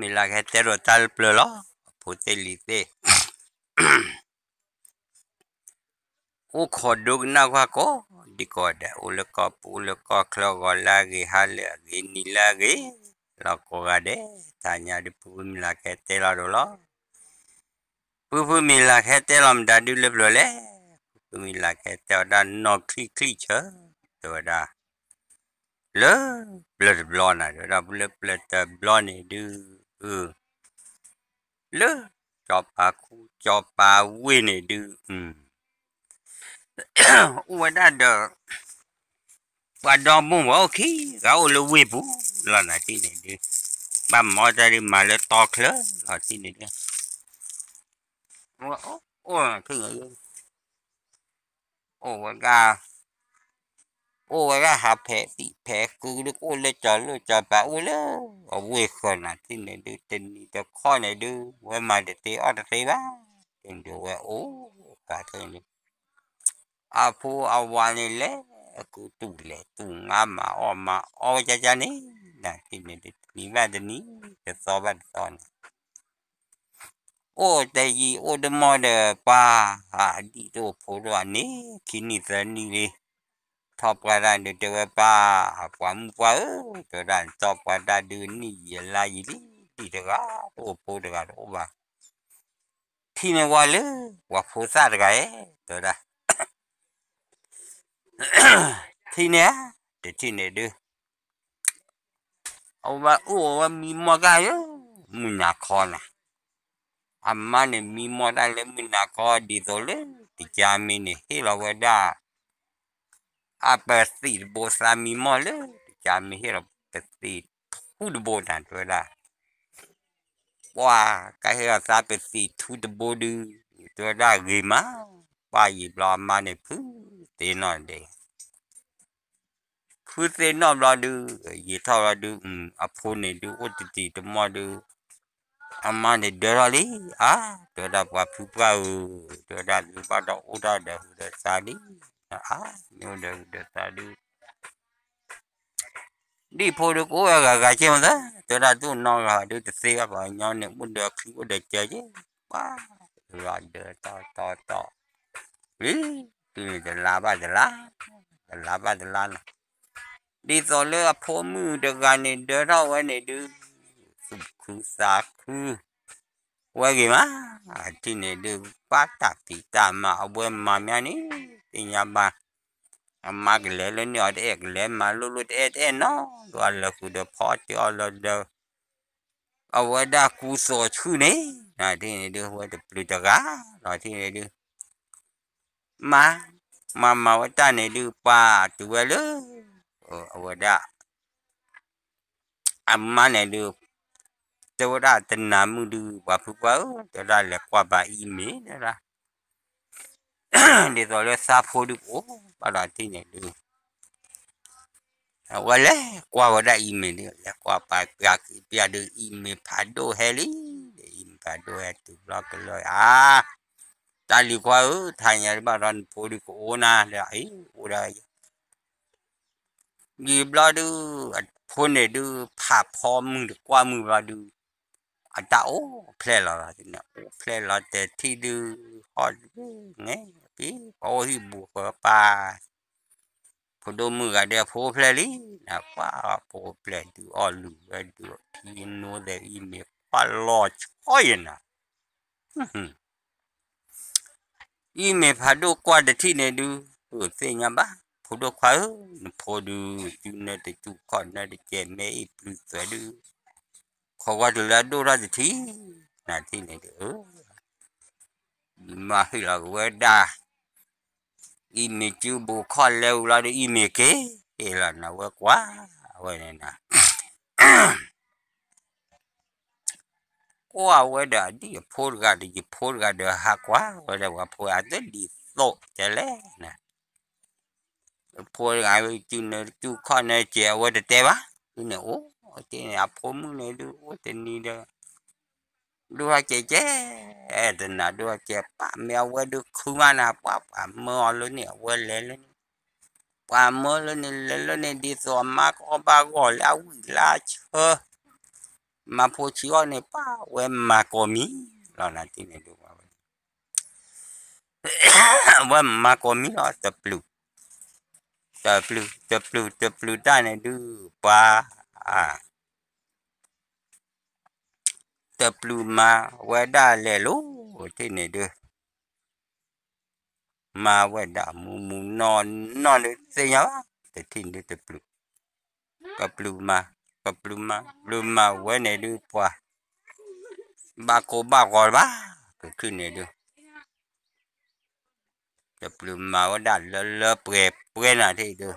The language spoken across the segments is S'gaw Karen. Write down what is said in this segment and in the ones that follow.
မ့ၢ်လၢကဟဲတဲဒီးတၢ်လၢပျၢၤလီၤ, အဖိသ့ၣ်လံၤသ့ၣ် အိၣ်ခိးဒိကနၣ်ကွၢ်ကိးဒံကိးဒဲး, အိၣ်လၢကီၢ်ပူၤ အိၣ်လၢကီၢ်ချၢ, ဂီၤလၢအဂ့ၤ, ဟါလၢအဂ့ၤ, နံၤလၢအဂ့ၤ, လီၤကိးဂၤဒဲး, တဟါညါဒုး ဖုဖုမ့ၢ်လၢကဟဲတဲလီၤဒိၣ်လီၤ. ဖုဖုမ့ၢ်လၢကဟဲတဲလီၤမတၤဒုးလၢပျၢၤလဲၣ်, ဖုဖုမ့ၢ်လၢကဟဲတဲအီၤတၢ်နီၢ်ချံၣ်ချံၣ်ဆၢ, တဲဝဲဒၣ် လၢပျၢၤတဘျီနၤ, တဲဝဲဒၣ်လၢပျၢၤတဘျီန့ၣ်ဒုး, လၢစီၤပၤခူစီၤပၤဝ့ၢ်န့ၣ်ဒုး, အိၣ်ဝဲဒၣ်ဒီး ပှၤဒီမိၢ်ဝဲအိၣ်ခံဂၤအိၣ်လၢဝ့ၢ်ပူၤလီၤနၤထံၣ်န့ၣ်ဒုး, ဘၣ်မၤအီၣ်တၢ်ဒုးမၤလၢတီချၢလီၤထံၣ်န့ၣ်ဒုး, အိၣ်ဝဲဒၣ် အိၣ်ဝဲဒၣ်ဟးဖဲးသံၣ်ဖဲးကုဒုး ကအိၣ်လၢစီၤလိၣ်စီၤပၤအိၣ်လၢအဝ့ၢ်ဃၢၤနၤထံၣ်န့ၣ်ဒုး, တနံၤတခီန့ၣ်ဒုး ဝဲမၤတသ့အီၣ်တသ့ဘၣ်, ဒုးဝဲအိၣ်ကးထဲန့ၣ်, အဖိအဝၤန့ၣ်လဲၤ ကူတူၢ်လဲၤတူၢ်ငါမၤအီၣ်မၤအီဝဲကကန့ၣ်, နၤထံၣ်န့ၣ်ဒုး တနံၤဘၣ်တနံၤ တသီဘၣ်တသီန့ၣ် အိၣ်တယံၤအိၣ်တမီၢ်ဒီး ပှၤအဒံၣ်တအိၣ်ဖိတအိၣ်န့ၣ် ခံနံၣ်သၢနံၣ်လံ, ထီၣ်ပှၢ်တၢ်ဒုးတဲဝဲပၢ်, ပှၤမုၣ်ပှၢ်ဧၢ, တဲဝဲဒၣ် နထီၣ်ပှၢ်တၢ်ဒုးနံၣ်ယံာ်လါယံာ်လံ, ဒံၣ်တဂၤတအိၣ်ဖိတဂၤတအိၣ်ဘၣ်, ထံၣ်န့ၢ်ဝဲလၢ ပှၤဖိသၣ်တဂၤဧဲ, တဲဝဲဒၣ် ထံၣ်န့ၢ်ဧါ, တထံၣ်န့ၢ်ဒုး အဝဲအိၣ်ဝဲမံမီၢ်တၢ်လၢ မုၢ်နၤခီနၤ, အမါန့ၣ်မံမီၢ်တၢ်လၢမုၢ်နၤခီ ဒ်သိးလၢ တကါမ့ၢ်န့ၣ် ဟ့ၣ်လီၤဝဲဒၣ် အပသံၣ်တဘိ သးမံမီၢ်လၢ တကါမ့ၢ်ဟ့ၣ်လီၤပသံၣ်ထူတဘိနၤ တဲဝဲဒၣ် ပှၤကဟ့ၣ်လီၤသးပသံၣ်ထူတဘိဒုး တဲဝဲဒၣ်ဂ့ၤမး, ပၢ်ယံာ်ဘျီအမါန့ၣ် ဖုသ့ၣ်နီၣ်ဒဲး ဖုသ့ၣ်နီၣ်ဘျီဒုး ယံာ်ထီၣ်ဘျီဒုး အဖိန့ၣ်ဒုး အိၣ်တတံၤတမီၢ်ဒုး အမါန့ၣ်ဒၢထီၣ်လံ, အါ, တဲဝဲဒၣ်ပှၤဖုပှၢ်ဧၢ, တဲဝဲဒၣ်သုဘၣ်ဒီးအိၣ်ထီၣ်ဒီးဟုးဒီးသးလံ, အါ, မ့ၢ်အိၣ်ဒီးဟုးဒီးသးဒုး ဒ်ဖိဒုးကအိၣ်ဝဲဂၤဂၤကဲမးသၢ, တဲဝဲဒၣ်သူၣ်နီၣ်ဂၤဒုးတသ့ဘၣ် ပှၤကညီန့ၣ် အိၣ်ဒီးချံအိၣ်ဒီးကၢကဲ, ပှၤ, လီၤဒၢတီတီတီ, လံ, တုၤန့ၣ်တလါဘၣ်တလါ, တလါဘၣ်တလါလီၤ, ဒ်သိးလၢအဖိမုၣ်တဂၤန့ၣ် ဒၢထီၣ်ဝဲန့ၣ်ဒုး, သူၣ်ခုသးခု ဝဲဂ့ၤမး, အထံၣ်န့ၣ်ဒုး ပှၤတၢ်ဖံးတၢ်မၤအဝဲမၤမးန့ၣ် သ့ၣ်ညါဘၣ်, အမါကလဲၤလၢန့ၣ်အီၤတအဲၣ် ကလဲၤမၤလိလိတအဲၣ်တအဲၣ်နီတဂၤလၢဃုာ်ဒီးဖီအီၣ်တ့ၢ်အီၣ်လီၤဒီး အဝဲဒၣ်ကူသိးဆူၣ်န့ၣ်, နထံၣ်န့ၣ်ဒုး ဝဲတပျုၤတဂၤလီၤ ထံၣ်န့ၣ်ဒုး မၤ, မၤမၤဝဲတၢ်န့ၣ်ဒုး ပှၤတုၤဝဲလၢ အဝဲဒၣ် အမါန့ၣ်ဒုး တဲဝဲဒၣ်တနၤမုၢ်ဒုး ပှၤဖုပှၢ်ဧၢ, တဲဝဲဒၣ်လဲၤကွၢ်ပာ် email တဲဝဲဒၣ်, ဒ်သိးလၢသးဖိဒုးကအိၣ်ဘၣ်ဒီးထံၣ်န့ၣ်ဒုး အဝဲလဲၤကွၢ်ဝဲဒၣ် email ဒုး လဲၤကွၢ်ပာ်ပျးက့ၤပျးဒုး email ဖးဒိၣ်ဟဲလံ, email ဖးဒိၣ်ဟဲတုၤဘျီကလၢာ် အါ, တၢ်လံၤခွါဧၢ, ထါညါတဘၣ်ဒီးနဖိဒုးကအိၣ်နၤ လၢအံၤ အိၣ်ဒၣ် ယံာ်ဘျီဒုး အဖိန့ၣ်ဒုး ဖးဖီမုၢ်တကွၢ်မုၢ်ဘျီဒုး အတၢ်အိၣ်ဖျဲၣ်လီၤလီၤန့ၣ် အိၣ်ဖျဲၣ်လီၤတဲာ်ထံၣ်ဒုး ဟီၣ်ဒုး ငဲၤဖံး ပှၤအိၣ်ဟံၣ်ဘူးဃီပၢ် ဖိဒိၣ်မုၣ်ဂၤဒဲး ဖိအိၣ်ဖျဲၣ်လံ နပှၤဖိအိၣ်ဖျဲၣ်ဒုး အီၣ်လုၢ်ဝဲဒုး ထံနိသဲး email ကွၢ်လီၤဆီယနၤ email ဖးဒိၣ်ကွၢ်တထံၣ်န့ၣ်ဒုး သ့ၣ်ညါဘၣ် ဖိဒိၣ်ခွါဧၢ, နဖိဒုး စုနၢတစူၢ်ခီၣ်နၢတကဲး မ့ၢ်အံၤပျုၤသွဲဒုး ခိးကွၢ်တုၤလၢအဒိၣ်ထီၣ်တထံၣ် နထံၣ်န့ၣ်ဒုး မၤဟ့ၣ်လီၤက့ၤဝဲဒၣ် email စုဘူးခီၣ်လဲဝံၤလီၤဒုး email က့ၤ ဟ့ၣ်လီၤနၤဝဲကွၢ် အဝဲန့ၣ်နၤ ကွၢ်ဝဲဒီးအဒံၣ်အဖိတဂၤဒီး ယဖိတဂၤဒီးဟးကွၢ်ဝဲဒီးပှၤဖိအတဒ်သိးတဲလဲၣ်န့ၣ် ဖိတဂၤ စုနၢစုခီၣ်နၢကဲး အဝဲတတဲဘၣ် ဒုးန့ၣ်အိၣ်တ့ၢ်န့ၣ် အဖိမုၣ်န့ၣ်ဒုး အိၣ်တနံၤဒီး ဒိၣ်ထီၣ်ကဲးကဲး တနၤဒိၣ်ထီၣ်ကဲး ပၢ်မ့ၢ်အဝဲဒုးခုမးနၤ ပှၤပှၤမၢအီၤလၢန့ၣ် အဝဲလဲၤလၢန့ၣ် ပှၤမၢလၢန့ၣ် လဲၤလၢန့ၣ် ဒ်သိးအမါကအီၣ်ဘၣ်ဂီၢ်လၢအဝံၣ်လၢအဆၢ မၤဖိဆံးအီၤန့ၣ် ပှၤဝဲမၤကိးမံၤလီၤနၤ ထံၣ်န့ၣ်ဒုး ဝဲမၤကိးမံၤလီၤ တပျုာ်, တပျုာ် တပျုာ် တပျုာ်တၢ်န့ၣ်ဒုး ပှၤ တပျုာ်မၤဝဲဒၣ်လဲၤလိၤ ထံၣ်န့ၣ်ဒုး မၤဝဲဒၣ်မူမူနီၢ်နီၢ်ဒုးသ့ၣ်ညါဘၣ် တထံၣ်န့ၣ်ဒုးတပျုာ်, ကပျုာ်မၤ, ကပျုာ်မၤ ပျုာ်မၤဝဲန့ၣ်ဒုးပှၤ ဘၣ်ကိၢ်ဘၣ်ဂီၤတဘၣ် ကထံၣ်န့ၣ်ဒုး တပျုာ်မၤဝဲဒၣ်လၢလၢပှဲၤပှဲၤနၤထံၣ်ဒုး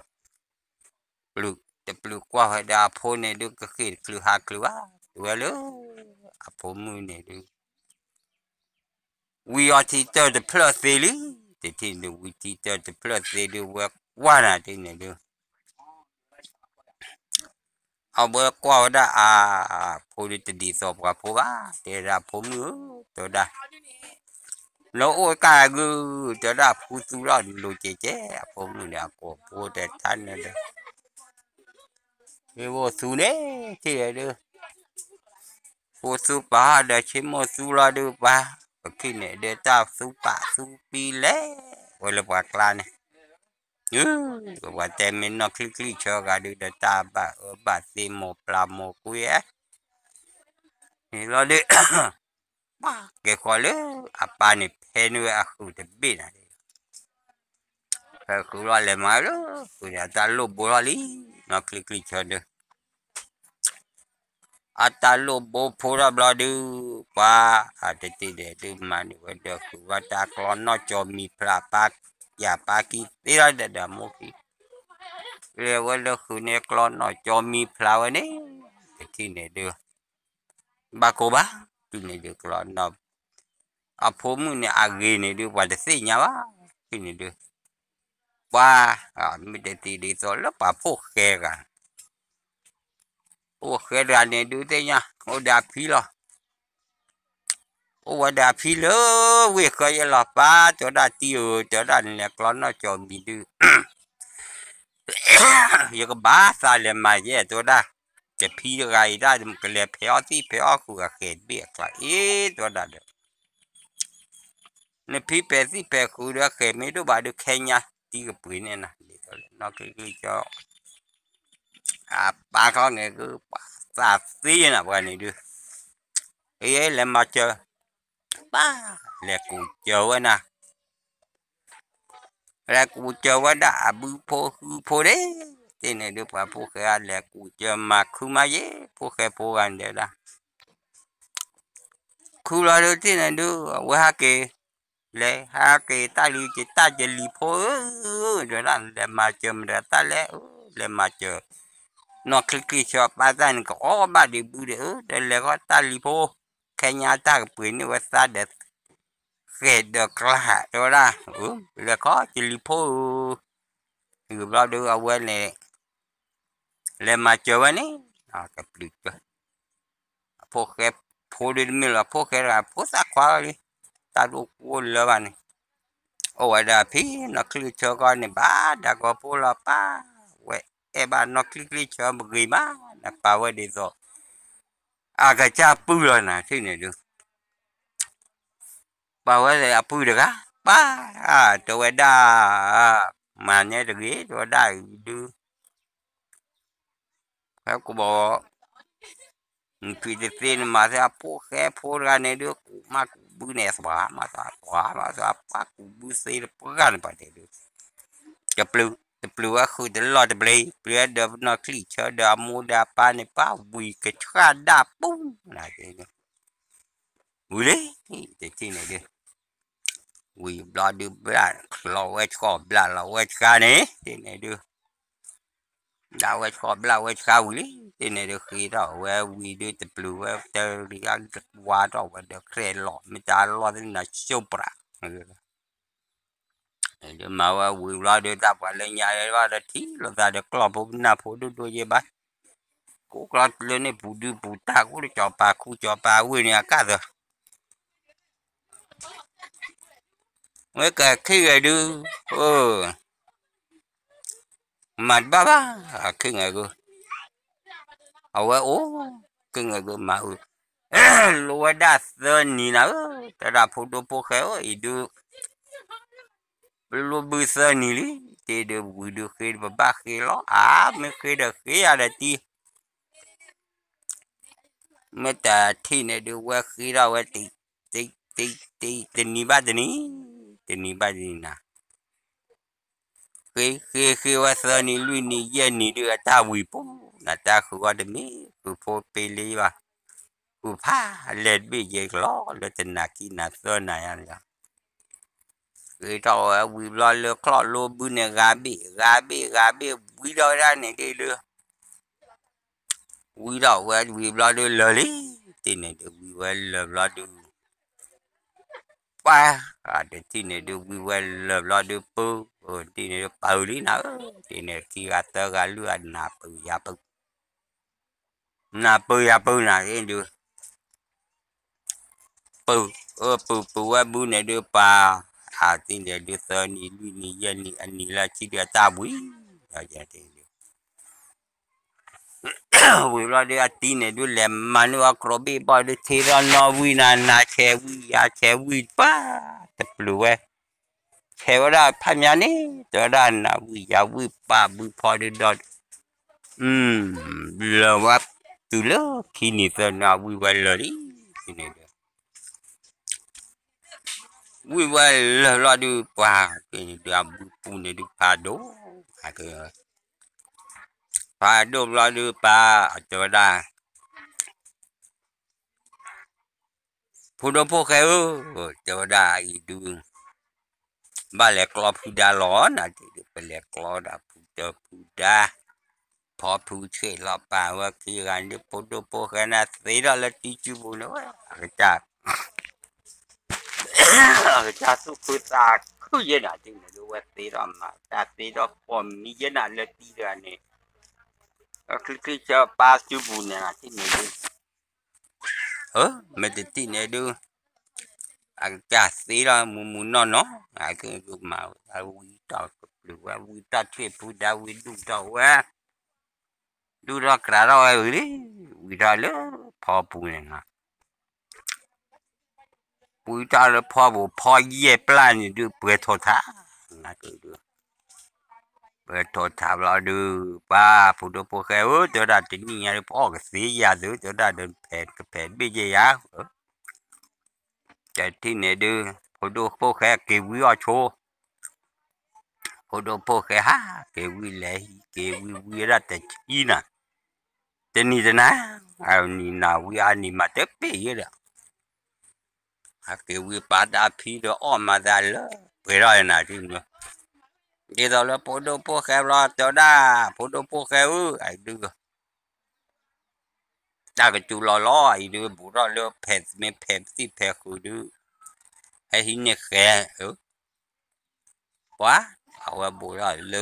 တပျုာ်ကွၢ်ဝဲဒၣ်အဖိန့ၣ်ဒုး ကဃ့ၢ်တချုးဟးချုးဘၣ် တုၤဝဲလၢ အဖိမုၣ်န့ၣ်ဒုး ဝံၤအီထံတၢၢ်တဖျၢၣ်သ့လံ, တထံၣ်န့ၣ်ဒုး ဝံၤထံတၢၢ်တဖျၢၣ်သ့ဒုး ဝဲကွၢ်နၤထံၣ်န့ၣ်ဒုး အဝဲကွၢ်ဝဲဒၣ်အ ဖိဒုးတဒ်သိးပှၤဖိဘၣ်, တဲဒၣ်ဖိမုၣ်ဧၢ, တဲဝဲဒၣ်, နအိၣ်ကၢ်ဂုၢ်, တဲဝဲဒၣ်ဖူသူလီၤလိၤကဲကဲ, အဖိမုၣ်န့ၣ်အကိာ်ဖိတဲတၢ်န့ၣ်ဒီး, မ့ၢ်အိၣ်သူန့ၣ် ထံၣ်ဒုး ဖိသူပာ်ဟီၣ်ဒီးဆ့မိၢ်သူလီၤဒုးပှၤ, ပထံၣ်န့ၣ်ဒုးတၢ်သူပာ်သူပံလဲၣ်, ဝဲလၢပှၤကျါန့ၣ်, ပှၤတဲမ့ၢ်နီၢ်ချံချံဆၢဂၤဒုးဒီးတၢ်ဘၣ်အၢဘၣ်သီမိၢ်ပျၢ်မိၢ်ကွံ, န့ၣ်လီၤဒုး ပှၤကဲဃီလၢအပၢ်န့ၣ်ဖဲန့ၢ်ဝဲအဃုာ်တဘ့ၣ်နၤ, ဖဲဃုာ်လီၤလဲၤမၤလၢဃုာ်န့ၣ် အတၢ်လိၣ်ဘိထီၣ်လံ, နီၢ်ချံချံဆၢဒုး အတၢ်လိၣ်ဘိဖိထီၣ်ဘျီဒုး ပှၤ အတထံၣ်န့ၣ်ဒုးမၤန့ၢ်ဝဲဒီး ဃုာ်ဝဲတၢ်ကျီနီၢ်ကၠီမံၤဖျါပၢ်, ယၤပၢ်ကံသ့လီၤဒီးဒီးမိၢ်ခံ, လဲၤဝဲလၢဃုာ်န့ၣ်ကျီနီၢ်ကၠီမံၤဖျါဝဲန့ၣ်, တထံၣ်န့ၣ်ဒုး ဘၣ်ကိၢ်ဘၣ်, တုၤန့ၣ်ဒုးကျီနီၢ်, အဖိမုၣ်န့ၣ်အဂ့ၤန့ၣ်ဒုး ပှၤတသ့ၣ်ညါဘၣ်, တုၤန့ၣ်ဒုး ပှၤ မ့ၢ်တသံဒ်သိးလၢပှၤဖိၣ်ဃဲတဂၤ, ဖိၣ်ဃဲတဂၤန့ၣ်ဒုးသ့ၣ်ညါ အိၣ်ဒီးအဖံလီၤ, အိၣ်ဝဲဒီးအဖံလၢဝ့ၢ်ဃၢယဲလီၤ, ပၢ်တဲဝဲဒၣ်တံၤဧၢ, တဲဝဲဒၣ်နလဲၤကျီနီၢ်ကၠီမံၤဒုး ယကဘၣ်သးလဲၤမၤယဲ တဲဝဲဒၣ်, ယဖံတဂၤအံၤဒၣ်ကလဲၤဖဲးအီၣ်သံၣ်ဖဲးအီၣ်ဃုာ်အဃဲၤတဘ့ၣ်အကျါအ့, တဲဝဲဒၣ်ဒီး နဖံဖဲးသံၣ်ဖဲးဃုာ်ဒီးအဃဲၤမ့ၢ်ဒိၣ်ဘၣ်ဒုးခဲညါ, တံၤကပှ့ၤန့ၣ်နၤ, ဒ်သိးလၢနီၢ်ချံချံဆၢ အပၢ်ခီန့ၣ်ကပှၤသးသ့နၤပှၤန့ၣ်ဒုး, အ့ လဲၤမၤစၢၤ, ပၢ် လဲၤကူၣ်စၢၤဝဲနၤ လဲၤကူၣ်စၢၤဝဲဒၣ်အဘုဖိဟုဖိန့ၣ်, တထံၣ်န့ၣ်ဒုး ပှၤဖိၣ်ဃဲလဲၤကူၣ်စၢၤမၤခုမၤယ့ၤ ဖိၣ်ဃဲဖိဂၤန့ၣ်ဒၣ်, ခုလီၤဒုးတထံၣ်န့ၣ်ဒုး အဝဲဟဲက့ၤ, လဲၤဟဲက့ၤတၢ်လံၤက့ၤတၢ်ကလံၤဖိဧၢ, ဒီးဒၣ်လဲၤမၤစၢၤမတၤတၢ်လဲၣ်, လဲၤမၤစၢၤ, နီၢ်ချံချံဆၢပၢ်တၢ်န့ၣ်ကအီၣ်ဘၣ်ဒံးဘုဒီး ဒီးလဲၤဃီတၢ်လံၤဖိ, ခဲညါတၢ်ကပှ့ၤန့ၢ်ဝဲသးဒီး ဃဲၤဒီးကျါ တဲဝဲဒၣ်, လဲၤခီကလံၤဖိဧၢ, ဂ့ၤဘျီဒုးအဝဲန့ၣ် လဲၤမၤစၢၤဝဲန့ၣ်, ကပျုၢ်ကၢ, အဖိၣ်ဃဲဖိဒုးတမ့ၢ်လၢၤ ဖိၣ်ဃဲတဂၤ ဖိသၣ်ခွါလီၤလံ, တၢ်ဒိၣ်ကိၢ်လၢဘၣ်န့ၣ်, အိၣ်ဝဲဒၣ်ဖံနီၢ်ချံဆၢကီၢ်န့ၣ် ဘၣ်ဒၣ်ကီဖိလီၤပၢ်, ဝဲအဲၣ်ဘၣ်နီၢ်ချံချံဆၢမဂ့ၤမး, နပာ်ဝဲဒ်သိး အကစၢ်ပုၢ်လီၤနၤ ထံၣ်န့ၣ်ဒုး ပာ်ဝဲလၢအပုၢ်တဂၤ, ပၢ်, တဲဝဲဒၣ်, မၤန့ၢ်တဂ့ၤ တဲဝဲဒၣ်ဒုး, ဖဲကဘီ, နဖံတသ့နမၤသ့အဖိၣ်ဃဲဖိတဂၤန့ၣ်ဒုး ကူၣ်မးကူၣ်ဘုန့ၣ် သွါမးသွါ သွါမးသွါ ပှၤကူၣ်ဘုသ့တပှၢ်န့ၣ်ပှၤန့ၣ်ဒုး, တပျုာ်, တပျုာ်ဝဲဃုာ်တလီၢ်တဘျီ, ပျုာ်ဝဲဒီးပနီၢ်ချံဆၢဒီးအမိၢ်ဒီးအပၢ်န့ၣ် ပှၤဝံၤကဆှၣ်ဒၣ်ပူၤနၤ, ဝံၤလံ, တထံၣ်န့ၣ်ဒုး ဝံၤဘျီဒုးဘျၣ်လီၤဝဲဆှီဘျၣ်လီၤဝဲဆှါန့ၣ် တထံၣ်န့ၣ်ဒုး, ဘျၣ်ဝဲဆှီဘျၣ်ဝဲဆှါဝံၤလံ, တထံၣ်န့ၣ်ဒုး ဃ့ထီၣ်ဝဲဝံၤဒုး တပျုာ်ဝဲတရံးအဝါထီၣ်ဝဲဒီး ကြဲလီၤ မ့ၢ်တၢ်လီၢ်သ့ၣ်နၤ ရှုံးပြး မၤဝဲဝံၤဘျီဒုးတၢ်ပှၤလၢညါဘၣ်ဒီးထံၣ်လိာ်သးဒီးကျီၢ်ဖိနၢ်ဖိဒိၣ်ဒိၣ်ယဲဘၣ်, ကိးကျီၢ်လၢန့ၣ်ပူၤဒုးပူၤတၢ် ကိးလၢစီၤပၤခူစီၤပၤဝ့ၢ်န့ၣ်အကၢ်သၢ ဝဲကခ့ဂဲၤဒုး, မၤတဘၣ်ဘၣ်, အခ့ဂဲၤဂု, အဝဲအိၣ်, က့ၤက့ၤက့ၤမၤအုး, လိၣ်ဝဲဒၣ်သၢနံၤနၤဧၢ, တဲဒၣ်ဖိဒိၣ်ဖိၣ်ဃဲဧၢ အံၤဒုး ပလိၣ်ဘုသၢနံၤလံ, တ့ၢ်ဒုးဝံၤဒုးဃ့ပဘၣ်ဃ့လီၤ, အါ မ့ၢ်ဃ့ဒီးဃ့ယၤဒီးတံၢ် မ့ၢ်တထံၣ်န့ၣ်ဒုးဝဲဃ့ထီၣ်ဝဲ တနံၤဘၣ်တနံၤ, တနံၤဘၣ်တနံၤနၤ, ဃ့ဃ့ဃ့ဝဲသၢနံၤလွံၢ်နံၤယဲၢ်နံၤဒုးအတၢ်ဝံၤပူၤ, နတၢ်ဃုအီၣ်တမ့ၢ် ဃုဖိပ့လ့ဘၣ်, ဃုဖးလဲၢ်တဘ့ၣ်ယဲၢ်ကလီလၢတနၤခံနၤသၢနၤယါလီၤ ဃ့ထီၣ်ဝဲဝံၤဘျီလၢချီၣ်လိဘုန့ၣ် ဂၤဘ့ၣ် ဂၤဘ့ၣ် ဂၤဘ့ၣ် ဝံထီၣ်ဝဲဒၣ်န့ၣ်ဒုး ဝံထီၣ်ဝဲဝံၤဘျီဒုးလၢာ်လံ, တ့ၢ်န့ၣ်ဒုးဝံဝဲလၢာ်ဘျီဒုး ပှၤ, တထံၣ်န့ၣ်ဒုးဝံဝဲလၢာ်ဘျီဒုးပၢ, တ့ၢ်န့ၣ်ဒုးပၢလံနၤဧၢ, တ့ၢ်န့ၣ်ခံဂၤသၢဂၤလွံၢ်ဂၤနၢ်ပၢၢ်ယၤပၢၢ်, နၢ်ပၢၢ်ယၤပၢၢ်နၤဒုး ပၢၢ်, အၢ ပၢၢ်ပၢၢ်ဝဲဘုန့ၣ်ဒုးပှၤ, အတံၢ်န့ၣ်ဒုးသၢနံၤလွံၢ်နံၤယဲၢ်နံၤအနံၤလၢအဆံဒုးအတၢ်ဝံၤ, ဝံၤဘျီဒုးအတံၢ်န့ၣ်ဒုးလဲၤမၤန့ၢ်အီၤကြီဘ့ၣ်ဘီၣ်ဒုး ထ့ထီၣ်နီၣ်ဝံၤနၤ နၤဆဲးဝံၤယၤဆဲးဝံၤပှၤ, တပျုၤဝဲ, ဆဲးဝဲဒၣ်ဖးမးန့ၣ် တဲဝဲဒၣ်နၤဝံၤယၤဝံၤပာ်ဘုဖီဒုးဒီး လၢာ်ဝဲတုၤလၢခံနံၤသၢနံၤဝံၤဝဲလၢာ်လံ, န့ၣ်ဒုး ဝံၤဝဲလၢာ်ဘျီဒုးပှၤ, န့ၣ်ဒုးအဘုပူၤန့ၣ်ဒုးဖးဒိၣ်, ဖးဒိၣ်ဘျီဒုးပှၤ, တဲဝဲဒၣ် ဖိဒိၣ်ဖိၣ်ဃဲဧၢ, တဲဝဲဒၣ်အံၤဒုး ဘၣ်လဲၤကျီဖုဒါလီၤနၤ, ဒုးပလဲၤကျီဒၣ်ဖုတၢဖုဒါ, ဖီဖုဆ့ၣ်လီၤပာ်ဝဲခံဂၤဒုး ဖိဒိၣ်ဖိၣ်ဃဲန့ၣ်သ့ထီၣ်လၢတံစုပူၤန့ၣ်ဝဲ, အကစၢ် အကစၢ်သူၣ်ခုသးခုယဲနၤ တ့ၢ်န့ၣ်ဒုးဝဲသ့ထီၣ်မး တၢ်သ့ထီၣ်ပိာ်မံယဲနၤလၢတံတဂၤန့ၣ်, အချံချံဆၢပာ်စုပူၤန့ၣ်နၤ တ့ၢ်န့ၣ်ဒုး မ့ၢ်တထံၣ်န့ၣ်ဒုး အကစၢ်သ့ထီၣ်မုၢ်မုၢ်နီၢ်နီၢ်, အက့ၢ်ဒုးမၤဝဲဝံၤတီၢ်ကပျုၤဝဲ ဝံၤတီၢ်ထံၣ်ဖုဒါဝံၤဒူၣ်ထီၣ်ဝဲ, ဒူၣ်ထီၣ်ကြးထီၣ်ဝဲဝံၤလံ, ဝံၤထီၣ်လၢဖီပူၤန့ၣ်နီၤ ဝံၤထီၣ်လၢဖီပူၤ ဖီယဲၢ်ပျၢ်န့ၣ်ဒုး ပှဲၤထီၣ်ထါ, နက့ၢ်ဒုး ပှဲၤထီၣ်ထါဘျီဒုး ပှၤဖိဒိၣ်ဖိၣ်ဃဲဧၢ တဲဝဲဒၣ်တနံၣ်ညါဒုး ပအီၣ်ကသ့ယၤသု တဲဝဲဒၣ်ဒီး ဖဲးကဖဲးဘ့ၣ်ယဲၢ်ယၤ, တထံၣ်န့ၣ်ဒုး ဖိဒိၣ်ဖိၣ်ဃဲက့ၤဝံအီၣ်ဆိ ဖိဒိၣ်ဖိၣ်ဃဲဟးက့ၤဝံလဲၤဟံးက့ၤဝံဝံဒၣ်တဆံနၤ, တနံၤတနၤ, အနံၤနၤဝံအနံၤမးတပ့ၢ်ယဲဒီး ဟးက့ၤဝံပာ်တၢ်ဖံးဒီးအီၣ်မၤသးလၢ ပှဲၤထီၣ်နၤထံၣ်မး, ဒ်သိးလၢဖိဒိၣ်ဖိၣ်ဃဲဘျီတဲဝဲဒၣ် ဖိဒိၣ်ဖိၣ်ဃဲဧၢ အံၤဒုး တၢ်ကစူၤလီၤလီၤ အံၤဒုး ဘူးထီၣ်လၢဖဲးမ့ၢ်ဖဲးသံၣ်ဖဲးဃုာ်ဒုး ဟဲဟံးန့ၢ်ဃဲၤ ပှၤ အဝဲဘူးထီၣ်လၢ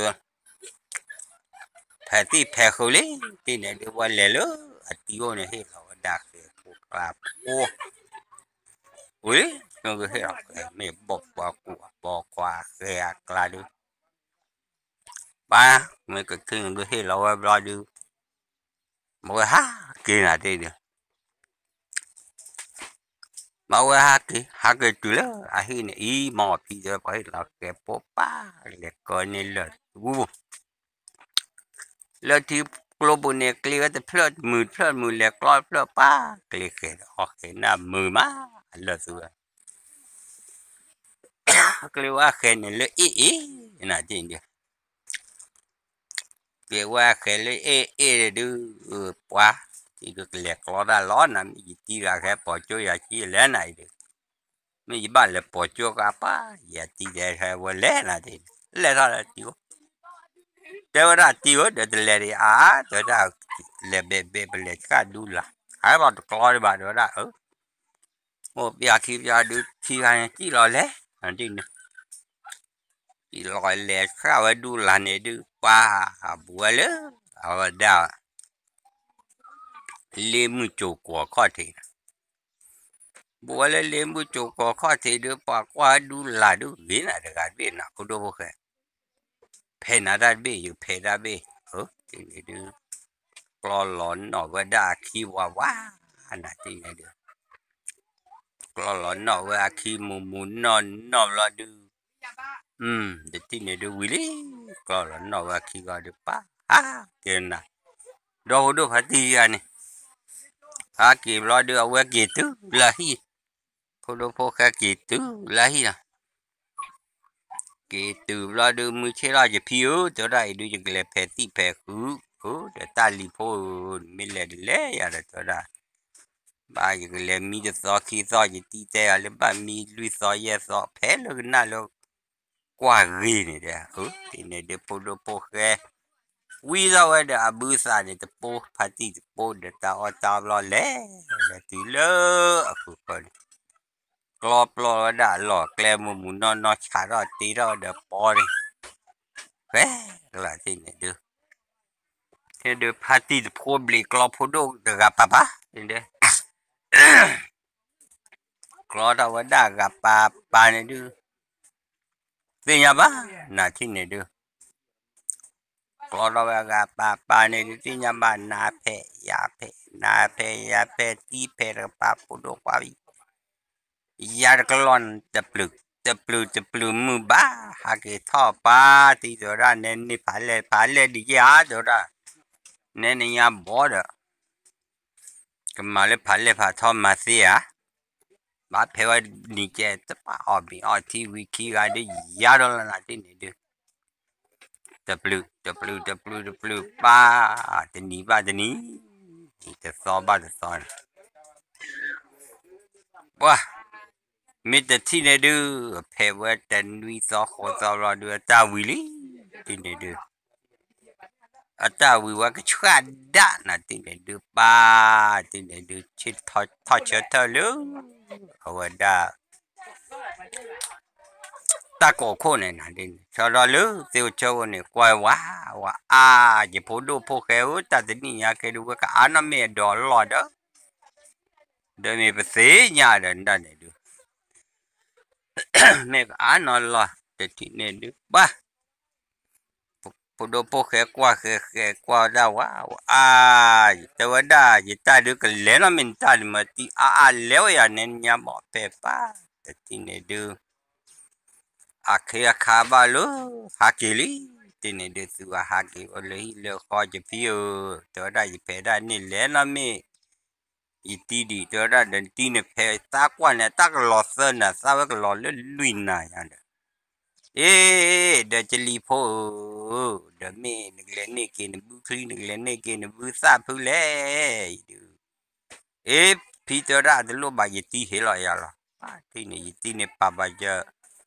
ဖဲးသံၣ်ဖဲးဃုာ်လံ တ့ၢ်န့ၣ်ဒုး ဝဲလဲၤလၢအတံၤအိၣ်န့ၣ် ဟ့ၣ်လီၤဝဲဒၣ်ဃဲၤဖိကျါဖိ ဝံၤလံ ဟ့ၣ်လီၤဃဲၤ မ့ၢ်ဘီၣ်ပှၤကူၣ်အဘီခွါဃဲၤအကျါဒုး ပှၤ မ့ၢ်ကခ့ၣ်န့ၣ်ဒုး ဟ့ၣ်လီၤဝဲဘျီဒုး မ့ၢ်ဝဲဟးက့ၤနၤတ့ၢ်ဒုး မ့ၢ်ဝဲဟးက့ၤ ဟးက့ၤတုၤလၢအဟံၣ်န့ၣ် အံၤမ့ၢ်အီၤဖံးဒီး ပှၤဟ့ၣ်လီၤဃဲၤဖိပၢ် လဲၤကီန့ၢ်လၢၢ်ထူ လၢထံကျိပူၤန့ၣ် ကျ့ဝဲတဖျၢၣ်တမုာ်တဖျၢၣ်တမုာ် လဲၤကျီတဖျၢၣ်ပၢ် ကျ့ဃဲၤဒီးအီၣ်ဃဲၤနၢ်မုာ်မး အလၢၢ်သူဝဲ ကျ့ဝဲဃဲၤန့ၣ်လၢအ့ၣ်အ့ၣ် နၤတ့ၢ်ဒုး ကျ့ဝဲဃဲၤလၢအ့ၣ်အ့ၣ်ဒုး ပှၤ တ့ၢ်ဒုးကလဲၤကျီတၢ်လီၤနၤ မ့ၢ်ယတံၤတဂၤဟဲပိာ်ကၠိယၤကံလဲၣ်နၤအံၤဒုး မ့ၢ်ယဘၣ်လဲၤပိာ်ကၠိကပၢ် ယတံၤတဂၤဟဲဝဲလဲၣ်နၤတ့ၢ် လဲၤထီၣ်လၢတံၤဧိၤ တဲဝဲဒၣ်တံၤဧိၤ ဒီးတလဲၤဒံးအါ တဲဝဲဒၣ် လဲၤဘဲးဘဲးပလဲၤဆှၣ်ဒူလၢ် ဟဲလီၤတကျီဒံးဘၣ် တဲဝဲဒၣ် အိၣ်ပျၢ်ခံပျၢ်ဒုး ခံဂၤန့ၣ် စံၣ်လီၤလဲၣ် ဒ်န့ၣ် စံၣ်လီၤလဲၤဆှၣ်ဝဲဒူလၢ်န့ၣ်ဒုး ပှၤ ဘူးဝဲလၢ အဝဲဒၣ် လ့မုၢ်ကၠိၤကီၤခီၣ်ထံး ဘူးဝဲလၢလ့မုၢ်ကၠိၤကီၤခီၣ်ထံးဒုး ပှၤကွၢ်ဒူလၢ်ဒုး ဂ့ၤနၤတဂၤတဘ့ၣ်နၤ ဖိဒိၣ်ဖိၣ်ဃဲ ဖဲးနၤတၢ်တဘ့ၣ် ယဖဲးတၢ်တဘ့ၣ် ဒ်န့ၣ်ဒုး ကျီလီၤနီၣ်ဝဲဒၣ်အခံဝးဝး, နထံၣ်န့ၣ်ဒုး ကျီလီၤနီၣ်ဝဲအခံမူးမူးနီၢ်နီၢ်ဘျီဒုး, တထံၣ်န့ၣ်ဒုးဝံၤလံ, ကျီလီၤနီၣ်ဝဲအခံဂီၤဒုး ပၢ်ဟးက့ၤနၤ, ဒီဖိဒိၣ်ဖါတံၢ်ဂၤန့ၣ် ဟးက့ၤဘျီဒုး အဝဲက့ၤတုၤလၢဟံၣ်, ဖိဒိၣ်ဖိၣ်ဃဲက့ၤတုၤလၢဟံၣ်လီၤ. က့ၤတုၤဘျီဒုး မုၢ်ဆ့ၣ်ထီၣ်ယဖံဧၢ, တဲဝဲဒၣ်အံၤဒုး ယကလဲၤဖဲးသံၣ်ဖဲးဃု, ဒီးတၢ်လံၤဖိဧၢ, နမ့ၢ်လဲၤတလဲၤယၤဒီး တဲဝဲဒၣ်, ဘၣ်ယကလဲၤမံတသီခံသီ, ယတံၢ်တဲယၤလၢဘၣ်မံလွံၢ်သီယဲၢ်သီ ဖဲလၢကနၣ်လၢကွၢ်ဂ့ၤန့ၣ်ဒီး, အၢ တထံၣ်န့ၣ်ဒုး ဖိဒိၣ်ဖိၣ်ဃဲ ဝံသးဝဲဒီးအဘုသးန့ၣ် တပိၢ်ဖါတံၢ်တပိၢ်ဒီးတၢ်အီၣ်တၢ်အီဘျီလဲၤ, လဲၤတုၤလၢအဃုာ်ဃီန့ၣ်, ကျီပျီဝဲဒၣ်အလီၢ်ကျဲမူးမူးနီၢ်နီၢ် ဆးထီၣ်တ့ထီၣ်ဒီးပီန့ၣ်, ဖဲကလးထံၣ်န့ၣ်ဒုး ဟ့ၣ်ဒုးဖါတံၢ်တဖိဘျံးကျီဖိဒိၣ်တဂၤပၤပၤန့ၣ်ဒုး, ကျီထီၣ်ဝဲဒၣ်ဂၤပၤပၤန့ၣ်ဒုး, သ့ၣ်ညါဘၣ်, နထံၣ်န့ၣ်ဒုး, ကျီထီၣ်ဝဲဂၤပၤပၤန့ၣ်ဒုး သ့ၣ်ညါဘၣ် နၤဖဲးယၤဖဲး နၤဖဲးယၤဖဲး တံၢ်ဖဲးတကပၤ ဖိဒိၣ်ခွါ ယၤတကလီၢ် တပျုာ် တပျုာ်တပျုာ်မုၢ်ဘၣ် ဟးက့ၤထီၣ်ပၤ တံၢ်တဲဝဲဒၣ် နဲန့ၢ်ဖးလဲၢ်ဖးလဲၢ်ဒ်ယဲၢ်ဧါ တဲဝဲဒၣ်, နဲနညါဘီဒီး ကမၤလၢဖးလဲၢ်ဖးထီမၤသ့ဧါ, ဘၣ်ဖဲဝဲနံၤကဲ တပာ်အီၣ်မ့ၤအီထံဝံၤခံဂၤဒုး ယၤဒီးလၢနၤတံၢ်န့ၣ်ဒုး တပျုာ် တပျုာ် တပျုာ် တပျုာ် ပၢ် တနံၤဘၣ်တနံၤ တသီဘၣ်တသီန့ၣ် ပှၤ မ့ၢ်တထံၣ်န့ၣ်ဒုး ဖဲဝဲတနွံသီဃိးသီဘျီဒုး အတၢ်ဝံၤလံ တထံၣ်န့ၣ်ဒုး အတၢ်ဝံၤဝဲကဆှၣ်ဒၣ်နၤတထံၣ်န့ၣ်ဒုး ပၢ် တထံၣ်န့ၣ်ဒုး ဆ့ၣ်ထီၣ်ဆၢထၢၣ်လၢ အဝဲဒၣ် တၢ်ကိးခိၣ်န့ၣ် နၤဒ်န့ၣ် ဆၢထီၣ်လၢသ့ၣ်အိၣ်ဆၢအိၣ်န့ၣ် ကွၢ်ဝဲ ဝဲအါ ယဖိဒိၣ်ဖိၣ်ဃဲဧၢ တၢ်တနံၣ်ညါကဲဒုး ဝဲကအါနီၢ်မ့ၢ်အဒိးအလီၢ်ဒီး ဒီးမ့ၢ်ပသ့ၣ်ညါဒီးနၤန့ၣ်ဒုး မ့ၢ်ကအါနီၢ်လီၢ် တထံၣ်န့ၣ်ဒုး ပှၤ ဖိဒိၣ်ဖိၣ်ဃဲကွၢ်ဃဲဃဲကွၢ်ဒၣ်ဝဲ ဝဲအါ တဲဝဲဒၣ် ယတၢ်ဒုးကလဲၤနီၢ်မ့ၢ်နတၢ်ဒုးမၤတံၢ်အါအါလဲၤဝဲယၤနဲနညါဘီၣ်ဖဲပၢ် တထံၣ်န့ၣ်ဒုး အခ့အခါဘၣ်လၢ ဟးက့ၤလံ တထံၣ်န့ၣ်ဒုး သုဝဲဟးက့ၤဝဲလၢဟံၣ်လၢဃီ ယဖံဧၢ တဲဝဲဒၣ် ယဖဲဒၣ်န့ၣ်လဲၤနီၢ်မ့ၢ် ယတံၢ်ဒံး တဲဝဲဒၣ် ဒီးနတံၢ်နဖဲသးကွၢ်န့ၣ် တၢ်ကလီၤသၢနၤ သးဝဲကလီၤလၢလွံၢ်နၤညါဒီး အ့ ဒီးကလံၤဖိဧၢ ဒီးမ့ၢ်နကလဲၤန့ၢ်က့ၤနဘုချံ နကလဲၤန့ၢ်က့ၤနဘုသၣ်ဖုလဲၣ် အံၤဒုး အ့ ဖံတဲဝဲဒၣ် တလိၣ်ဘၣ် ယတံၢ်ဟ့ၣ်လီၤယၤလီၤ တထံၣ်န့ၣ် ယတံၢ်န့ၣ်ပာ်ဘၣ်ယ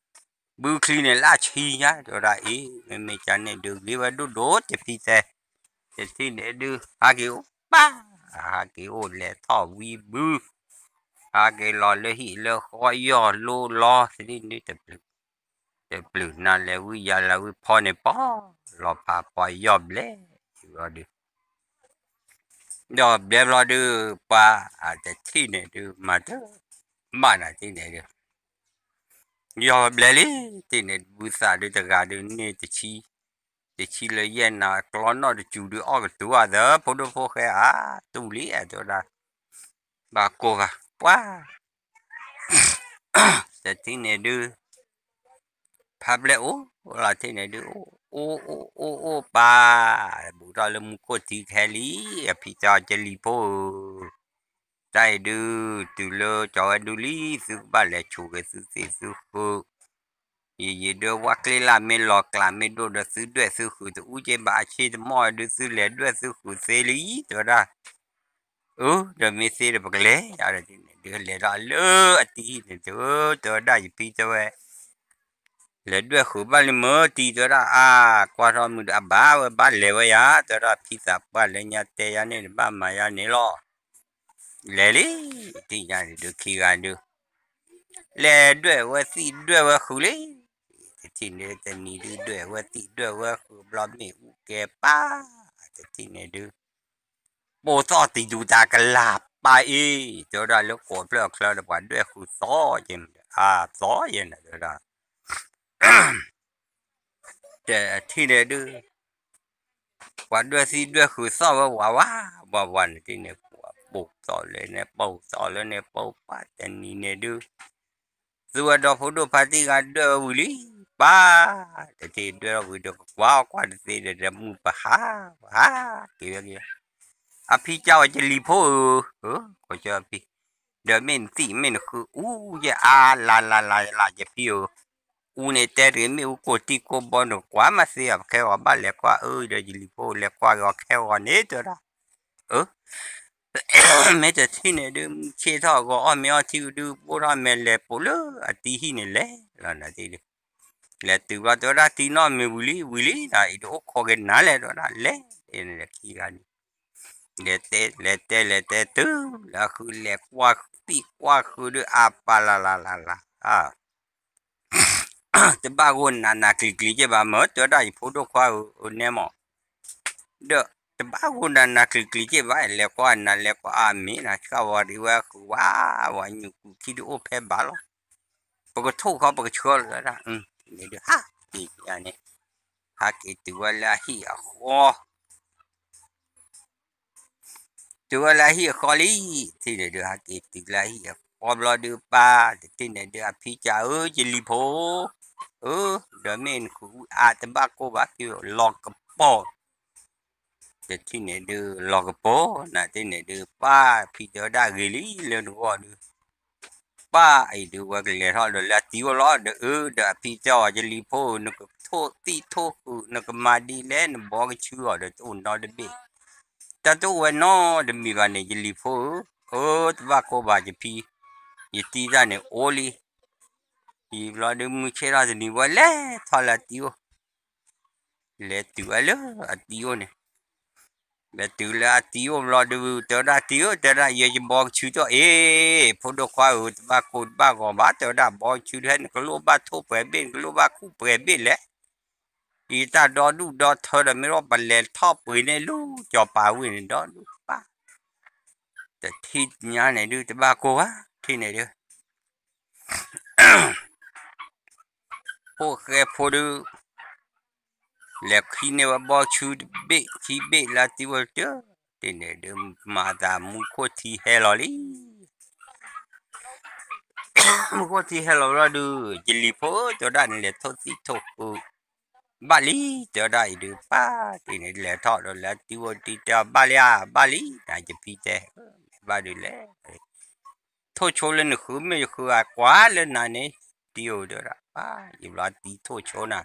ဘုချံန့ၣ်လၢအဆံညါ တဲဝဲဒၣ် အ့ မ့မ့ၢ်ကန့ၣ်ဒုး ဂ့ၤဝဲဒိၣ်ဒိၣ် တဖံတဲ တထံၣ်န့ၣ်ဒုး ဟးက့ၤအိၣ်ပၢ် ဟးက့ၤအိၣ်လဲၤထီၣ်ဝံဘု ဟးက့ၤလီၤလၢဟံၣ်လၢဃီယီၢ်လိလီၤ တထံၣ်န့ၣ် တပျုာ် တပျုာ်နၤလဲၤဝံယၤလဲၤဝံဖီန့ၣ်ပီ လီၤဖးပီယီၢ်ဘျဲၣ် ဒုး ဒီးဘျဲၣ်ဘျီဒုး ပှၤ တထံၣ်န့ၣ်ဒုး မၤတၢ် မၤနၤတထံၣ်န့ၣ်ဒုး ယီၢ်ဘျဲၣ်လံ တထံၣ်န့ၣ် ဘုသးဒုးတဂၤဒုးန့ၢ်တဆံ တဆံလၢယဲၢ်နၤ ကျီနီၣ်တစူၤဒုး အီၣ်ကတူၤအသး ဖိဒိၣ်ဖိၣ်ဃဲဧါ တူၢ်လံ တဲဝဲဒၣ် ဘၣ်ကိၢ်ဂၤ ပှၤ တထံၣ်န့ၣ်ဒုး ဖးဘျဲၣ်အိၣ်လီၤ တထံၣ်န့ၣ်ဒုး အိၣ်အိၣ်အိၣ်အိၣ်ပၢ် ဘူးထီၣ်လၢမူခိၣ်ထံခဲလံ အဖံတဲအီၤ ကလံၤဖိဧၢ တၢ်အံၤဒုး တုၤလၢကၠီၤဝဲဒုလံ သုကဘၣ်လဲၤဆိၣ်ဂ့ၤသုသ့ၣ်သုဃုာ် ယယံာ်ဒုးဝၣ်ကျ့လၢ်မ့ၢ်လီၤကျးမ့ၢ်ဒိၣ်ဒီး သုဒွဲၣ်သုဃုာ်တအူက့ဘၣ် အဆ့တမီၢ်ဒုး သုလဲၤဒွဲၣ်သုဃုာ်သ့လံ တဲဝဲဒၣ် အၢ ဒီးမ့ၢ်သ့ဒီးပကလဲၤ ယၤဒီးတထံၣ်န့ၣ်ဒုး လဲၤဒီးလၢအတံၢ်န့ၣ်ဒုး တဲဝဲဒၣ် ယဖံတဲဝဲ လဲၤဒွဲၣ်ဃုာ်ဘၣ်လံမ့ၢ်တံၢ် တဲဝဲဒၣ် အါ ကွၢ်ထီၣ်မုၢ်ဒီးအဘၣ်ဝဲဘၣ်လဲၤဝဲယၤ တဲဝဲဒၣ် ဖံသးပှၢ်လၢညါတဲယၤန့ၣ် တဘၣ်မၤယၤန့ၣ်လီၤ လဲၤလံ တထံၣ်ညါန့ၣ်ဒုး ခံဂၤဒုး လဲၤဒွဲၣ်ဝဲသ့ၣ်ဒွဲၣ်ဝဲဃုာ်လံ တထံၣ်န့ၣ်တနံၤဒုး ဒွဲၣ်ဝဲသ့ၣ်ဒွဲၣ်ဝဲဃုာ်ဘျီမ့ၣ်အူကဲပၢ် တထံၣ်န့ၣ်ဒုး ပိာ်သီၣ်တံၤဒူတၢ်ကလၤပၢ်အံၤ တဲဝဲဒၣ်လၢကိးဖျၢၣ်အချၢဒီး ပှၤဒွဲၣ်ဃုာ်သီက့ၤ အါသီယဲၢ်န့ၣ် တဲဝဲဒၣ် တထံၣ်န့ၣ်ဒုး ပှၤဒွဲၣ်သံဒွဲၣ်ဃုာ်သီၣ်ဝဲဝးဝး ဝးဝးန့ၣ်တန့ၣ် ပှၤပိာ်သီၣ်လၢန့ၣ် ပိာ်သီၣ်လၢန့ၣ် ပိာ်ပာ်တနံၤန့ၣ်ဒုး သူဝဲဒီဖိဒိၣ်ဖါတံၢ်ဂၤဒွဲၣ်ဝဲဝံၤလံ, ပၢ်, တထံၣ်ဒွဲၣ်ဝံၤဒီး ကကွၢ်ကွၢ်တသ့ဒီး တမုၢ်ပဟး, ပဟးက့ၤဝဲက့ၤ, အဖံကၢ်ဝဲကလံၤဖိဧၢ, ကိးကၢအဖံ, ဒီးမ့ၢ်နသံၣ်မ့ၢ်နဃုအူယဲအါ လါလါလါလါ ယဖံဧၢ, အူန့ၣ်တဲတဂ့ၤ မ့ၢ်အူကိၢ်တံၢ်ကိၢ်ဘီနကွၢ်မးသ့ ပခဲဂီၤဘၣ်လဲၤကွၢ်အၢ ဒီးယလံၤဖိလဲၤကွၢ်ဂီၤခဲဂီၤန့ၣ်တဲဒၣ်, အၢ မ့ၢ်တထံၣ်န့ၣ်ဒုး မုၢ်ဆ့ၣ်ထီၣ်ဂီၤအီၣ်မ့ၤအီထံဒုး ဘိၣ်ထီၣ်မဲာ်လဲၤပိာ်လၢအတံၤဟံၣ်န့ၣ်လဲၤ, လီၤနၤတံၢ်ဒုး, လဲၤတုၤဘျီတဲဝဲဒၣ်တံၤနီၣ်မ့ၤဝံၤလံ ဝံၤလံ နအံၤတအိၣ်ခိးက့ၤနၤလဲၣ် တဲဝဲဒၣ်လဲၤ, န့ၣ်ခံဂၤန့ၣ်, လဲၤတဲ လဲၤတဲ လဲၤတဲတုၤ လၢအဃုလဲၤကွၢ်သံၣ်ကွၢ်ဃုာ်ဒုး အါပၢ်လၢ်လၢ်လၢ်လၢ် တဘၣ်ဂိၢ်နးနးကျံၤကျံၤက့ၢ်ဘၣ် မ့ၢ်တဲဝဲဒၣ်ယဖိဒိၣ်ခွါဧၢ နဲမး, ဒီးတဘၣ်ဂိၢ်နးနးကျံၤကျံၤက့ၢ်ဘၣ် လဲၤကွၢ်နၤလဲၤကွၢ်အါမ့ၢ်နၤ ဆှၣ်ဝဲဒံးဝဲဃုာ်ဝါ ဝဲညူးကူၣ်ထံဒုးအိၣ်ဖဲဘၣ်လီၤ, ပကထိၣ်ခီပကဆှၢလီၤဝဲဒၣ်, န့ၣ်ဒုးဟးက့ၤန့ၣ်, ဟးက့ၤတုၤဝဲလၢအဟံၣ်အဃီ တုၤဝဲလၢအဟံၣ်အဃီလံ, တထံၣ်န့ၣ်ဒုး ဟးက့ၤတုၤလၢအဟံၣ်အဃီဘျီဒုး ပၢ်, တထံၣ်န့ၣ်ဒုး အဖံကၢ်ဧၢ ယလံၤဖိ, အၢ, ဒီးမ့ၢ်နဃုအူအါတဘၣ်ကိၢ်ဘၣ် ဖံလီၤကပီၤ, တထံၣ်န့ၣ်ဒုး လီၤကပီၤ, နတထံၣ်န့ၣ်ဒုး ပၢ်ဖံတဲဝဲဒၣ်ဂ့ၤလံလၢနဂီၢ်ဒုး ပၢ်အံၤဒုး ဝဲကလဲၤထီၣ်ဒီးလၢအတံၤအိၣ်လီၤ ဒီးအၢ ဒီးအဖံတဲအီၤ ယလံၤဖိဧၢ နကထိၣ်သံၣ်ထိၣ်ဃုာ် နကမၤဒ်လဲၣ် နဘီကဆူအီၤဒီးတအိၣ်နီတဘ့ၣ်, တၢ်တအိၣ်ဝဲနီတမံၤဘၣ်န့ၣ် ယလံၤဖိဧၢ, အၢ တဘၣ်ကိၢ်ဘၣ်ယဖံ, ယတံၤတၢ်န့ၣ်အိၣ်လံ, ယံာ်ဘျီဒုး မုၢ်ဆ့ၣ်ထီၣ်တနံၤဝဲလဲၤထီၣ်လၢအတံၤအိၣ် လဲၤတုၤဝဲလၢအတံၤအိၣ်န့ၣ်, လဲၤတုၤလၢအတံၤအိၣ်ဘျီဒုး တဲဝဲဒၣ်တံၤဧၢ တဲဝဲဒၣ်ယဲယဘီကဆူတအိၣ်အ့ၣ်, ဖိဒိၣ်ခွါဧၢ တဘၣ်ကိၢ်တဘၣ်ဂီၤဘၣ် တဲဝဲဒၣ်ဘီကဆူတဟဲ နကလိၣ်ဘၣ်ထိၣ်ပှဲၤဘ့ၣ် နကလိၣ်ဘၣ်ခူၣ်ပှဲၤဘ့ၣ်လဲၣ်, ယတၢ်ဒီဒူၣ်ဒီထၢဒီး မ့ၢ်ဒီးပလဲၤထီၣ်ပှ့ၤန့ၢ်လၢစီၤပၤဝ့ၢ်န့ၣ် ဒီဒူၣ်ပၢ်, တထံၣ်ညါန့ၣ်ဒုး တဘၣ်ကိၢ်ဘၣ် ထံၣ်န့ၣ်ဒုး ဖိၣ်ဃဲဖိဒုး လဲၤခံန့ၢ်ဝဲဘီဆူတဘ့ၣ်ခံဘ့ၣ်လၢအတံၤဝဲတၢ်, တထံၣ်န့ၣ်ဒုး မၤသးမူခိၣ်ထံဟဲလီၤလံ, မူခိၣ်ထံဟဲလီၤဘျီဒုး ယလံၤဖိ တဲဝဲဒၣ်န့ၣ် လဲၤထိၣ်သံၣ်ထိၣ်ဃုာ် ဘၣ်လံ, တဲဝဲဒၣ်အံၤဒုး ပၢ်တထံၣ်န့ၣ် လဲၤထီၣ်ဒီးလၢအတံၤဝဲတံၤတဲအီၤ ဘၣ်လံဧါ ဘၣ်လံ, နယဖံတဲ ဘၣ်ဒုးလဲၣ် ထိၣ်ဆိလၢနဃုမ့ၢ်ယဃုဧါ ကွၢ်လၢနၤန့ၣ်, တံၤဧၢ တဲဝဲဒၣ် ပၢ် ယဘျီတံၤထိၣ်ဆိနၤ,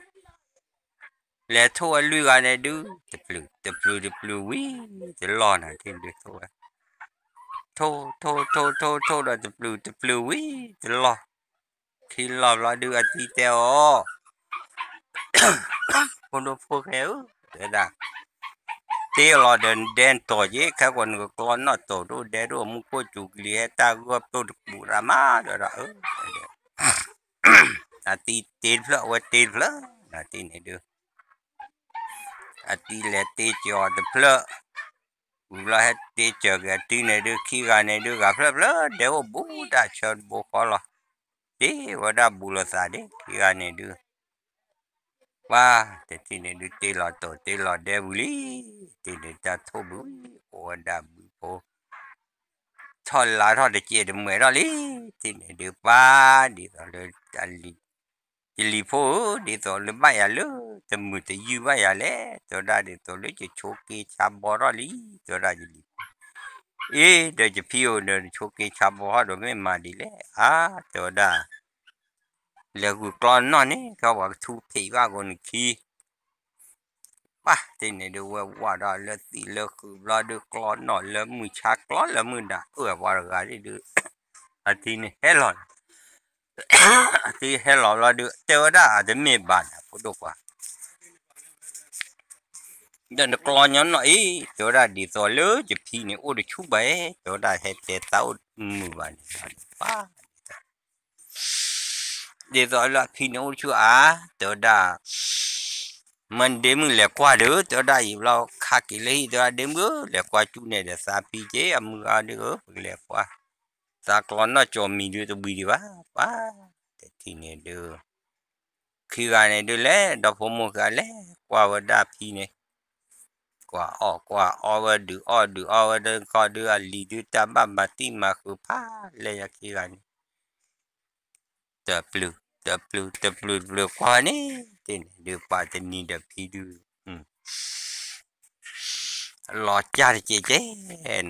လဲၤထိၣ်ဝဲလွံၢ်ဂၤန့ၣ်ဒုး တပျုာ်တပျုာ်တပျုာ်ဝံၤတလီၢ်နၤ ထံၣ်ဒုးထိၣ်ဝဲ, ထိၣ်ထိၣ်ထိၣ်ထိၣ်ထိၣ်ဒီးတပျုာ်တပျုာ်ဝံၤတလီၢ်, ခံလီၢ်ဘျီဒုးအတံၤတဲအီၤ ဖိဒိၣ်ဖိၣ်ဃဲဧၢ တဲဝဲဒၣ်, တ့လီၤဒီးနဒဲနတီၤက့ၤ ခဲကိာ်နကကျီနီၣ်တီၤဒိၣ်ဒဲဒိၣ် မူခိၣ်စူၤကလံၤဟဲတၢ်ဂီၢ်ပျိၢ်တပူၤရၤမး တဲဝဲဒၣ်ဧၢ, အတံၤတ့တဖျၢၣ် အဝဲတ့တဖျၢၣ် နတံၤန့ၣ်ဒုး အတံၤလဲၤတ့စၢၤအီၤတဖျၢၣ်, ဝံၤဘျီဟဲတ့စၢၤက့ၤအတံၤန့ၣ်ဒုး ခံဂၤန့ၣ်ဒုး ဂၤဖျၢၣ်ဖျၢၣ် ဒဲအိၣ်ဘူးတၢ်ဆၢတဘိဃီလီၤ, တ့ဝဲဒၣ်ဘူးလိာ်သးဒ့ ခံဂၤန့ၣ်ဒုး ပှၤ တထံၣ်န့ၣ်ဒုး တ့လီၤတီၤတ့လီၤဒဲဝံၤလံ, တ့န့ၣ်တၢ်ထိၣ်ဘုး အိၣ်ဝဲဒၣ်ဘုးဖိ ထီၣ်လါထီၣ်တစဲးတမှဲၤထီၣ်လံ, တ့န့ၣ်ဒုး ပှၤ ဒ်သိးလၢ ယလံၤဖိဧၢ ဒ်သိးလၢဘၣ်ယၤလၢ တမုာ်တယုၢ်ဘၣ်ယၤလဲၣ်, တဲဝဲဒၣ်ဒ်သိးလၢယဆိးက့ဆါဘီထီၣ်လံ, တဲဝဲဒၣ်ယလံၤဖိ, အ့ ဒီးယဖံဧၢ ဒီးနဆိးက့ဆါဘီထီၣ်ဒီးမ့ၢ်မၤဒ်လဲၣ်, အါ တဲဝဲဒၣ် လဲၤဂုာ်ကျီနီၣ်န့ၣ် ကီပှၤကထူဖံးဘၣ်ကိးနခံ ပၢ် တ့န့ၣ်ဒုး ဝဲဝးဒီးလၢသံးလၢဃုာ်ဘျီဒုး ကျီနီၣ်လၢမုၢ်ဆါကျီလၢမုၢ်နၤ အၢၣ်ပှၤတဂၤဒ်ဒုး အတံၤန့ၣ်ဟဲလီၤ, အတံၤဟဲလီၤဘျီဒုး တဲဝဲဒၣ်အတမ့ၢ်ဘၣ်န့ၣ် ဖိဒိၣ်ပှၤ ဒီးနကျီညီနီၣ်အံၤ တဲဝဲဒၣ်ဒ်သိးလၢယဖံန့ၣ်အိၣ်တဆူၣ်ဘၣ်, တဲဝဲဒၣ်ဟဲတဲသးအိၣ်မုာ်ဘၣ်န့ၣ် ပၢ် ဒ်သိးလၢအဖံန့ၣ်အိၣ်ဆူၣ်ဧါ, တဲဝဲဒၣ်, မ့ၢ်ဒ့မုၣ်လဲၤကွၢ်ဒီး တဲဝဲဒၣ်အံၤဘျီခါက့ၤလၢဟံၣ် တဲဝဲဒၣ်ဒ့မုၣ်ဧၢ လဲၤကွၢ်ကၠူၣ်န့ၣ်ဒီးသးဖံက့ၤ အမုၢ်အါဒုးဧၢ ပကလဲၤကွၢ်, သးကျီနီၣ်ကၠီမံၤဒုးတဝံၤဒံးဘၣ်, ပၢ်, တထံၣ်န့ၣ်ဒုး ခံဂၤန့ၣ်ဒုးလဲၤ ဒီဖိမိၢ်ခံဂၤလဲၤကွၢ်ဝဲဒၣ်ဖံန့ၣ် ကွၢ်အီၣ်ကွၢ်အီဝဲဒုးအီၣ်ဒုးအီဝဲဒီးခီဒုး အလံၤဒုးတၢ်ဘၣ်မၤသံမၤဃုာ်ဖးလဲၢ်ညါခံဂၤန့ၣ် တပျုၤ တပျုၤ တပျုၤ တပျုၤကွၢ်န့ၣ် တ့ၢ်န့ၣ်ဒုး ပှၤတနံၤဒီးဖံဒုး လီၤကၢ်တကဲးကဲး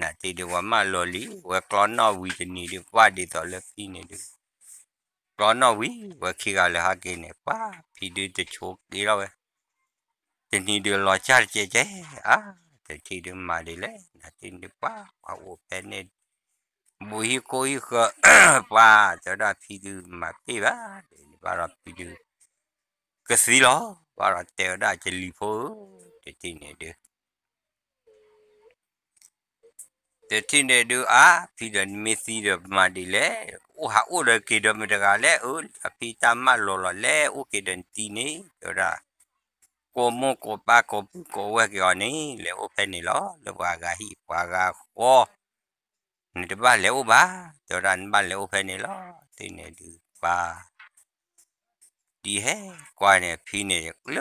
နၤတ့ၢ်ဒုး ပှၤမၢလီၤလံ ဝဲကျီနီၣ်ဝံၤတနံၤဒုး ပှၤဒ်သိးလၢဖံန့ၣ်ဒုး ကျီနီၣ်ဝံၤ ဝဲခံဂၤလၢဟဲက့ၤန့ၣ် ပှၤဖံဒုးတဆိးက့ၤလီၤဝဲ တနံၤဒုးလီၤကၢ်တကဲးကဲး အါ တထံၣ်ဒုးမၤဒ်လဲၣ် နၤတ့ၢ်ဒုး ပှၤပှၤအိၣ်ဖဲန့ၣ် ဘူးဟံၣ်ကိၢ်ဟံၣ်ဃၢ ပှၤတဲဝဲဒၣ်ဖံဒုးမၤပ့ၢ်ဘၣ် ဒ်န့ၣ်ဘၣ်ဒီးဖံဒုး ကသံလီၤ ဘၣ်ဒီးတဲဝဲဒၣ်ကလံၤဖိဧၢ တထံၣ်န့ၣ်ဒုး တထံၣ်န့ၣ်ဒုး အါ ဖံဒီးနမ့ၢ်သံဒီးမၤဒ်လဲၣ် အိၣ်ဟးအိၣ်ဒီးက့ၤဒီးမတၤတဂၤလဲၣ် အၢ အဖံတၢ်မၢလီၤလီၤလဲၣ် အိၣ်က့ၤဒီးနတံၤန့ၣ် တဲဝဲဒၣ် ကိးမိၢ်ကိးပၢ်ကိးပုၢ်ကိးဝဲၢ်က့ၤအီၤန့ၣ် လဲၤအိၣ်ဖဲန့ၣ်လီၤ လၢပှၤဂၤဟံၣ်ပှၤဂၤဃီ နတဘၣ်လဲၤအိၣ်ဘၣ် တဲဝဲဒၣ်နဘၣ်လဲၤအိၣ်ဖဲန့ၣ်လီၤ တ့ၢ်န့ၣ်ဒုးပှၤ ဒ်ဟဲကွၢ်န့ၣ် ဖံန့ၣ်လၢ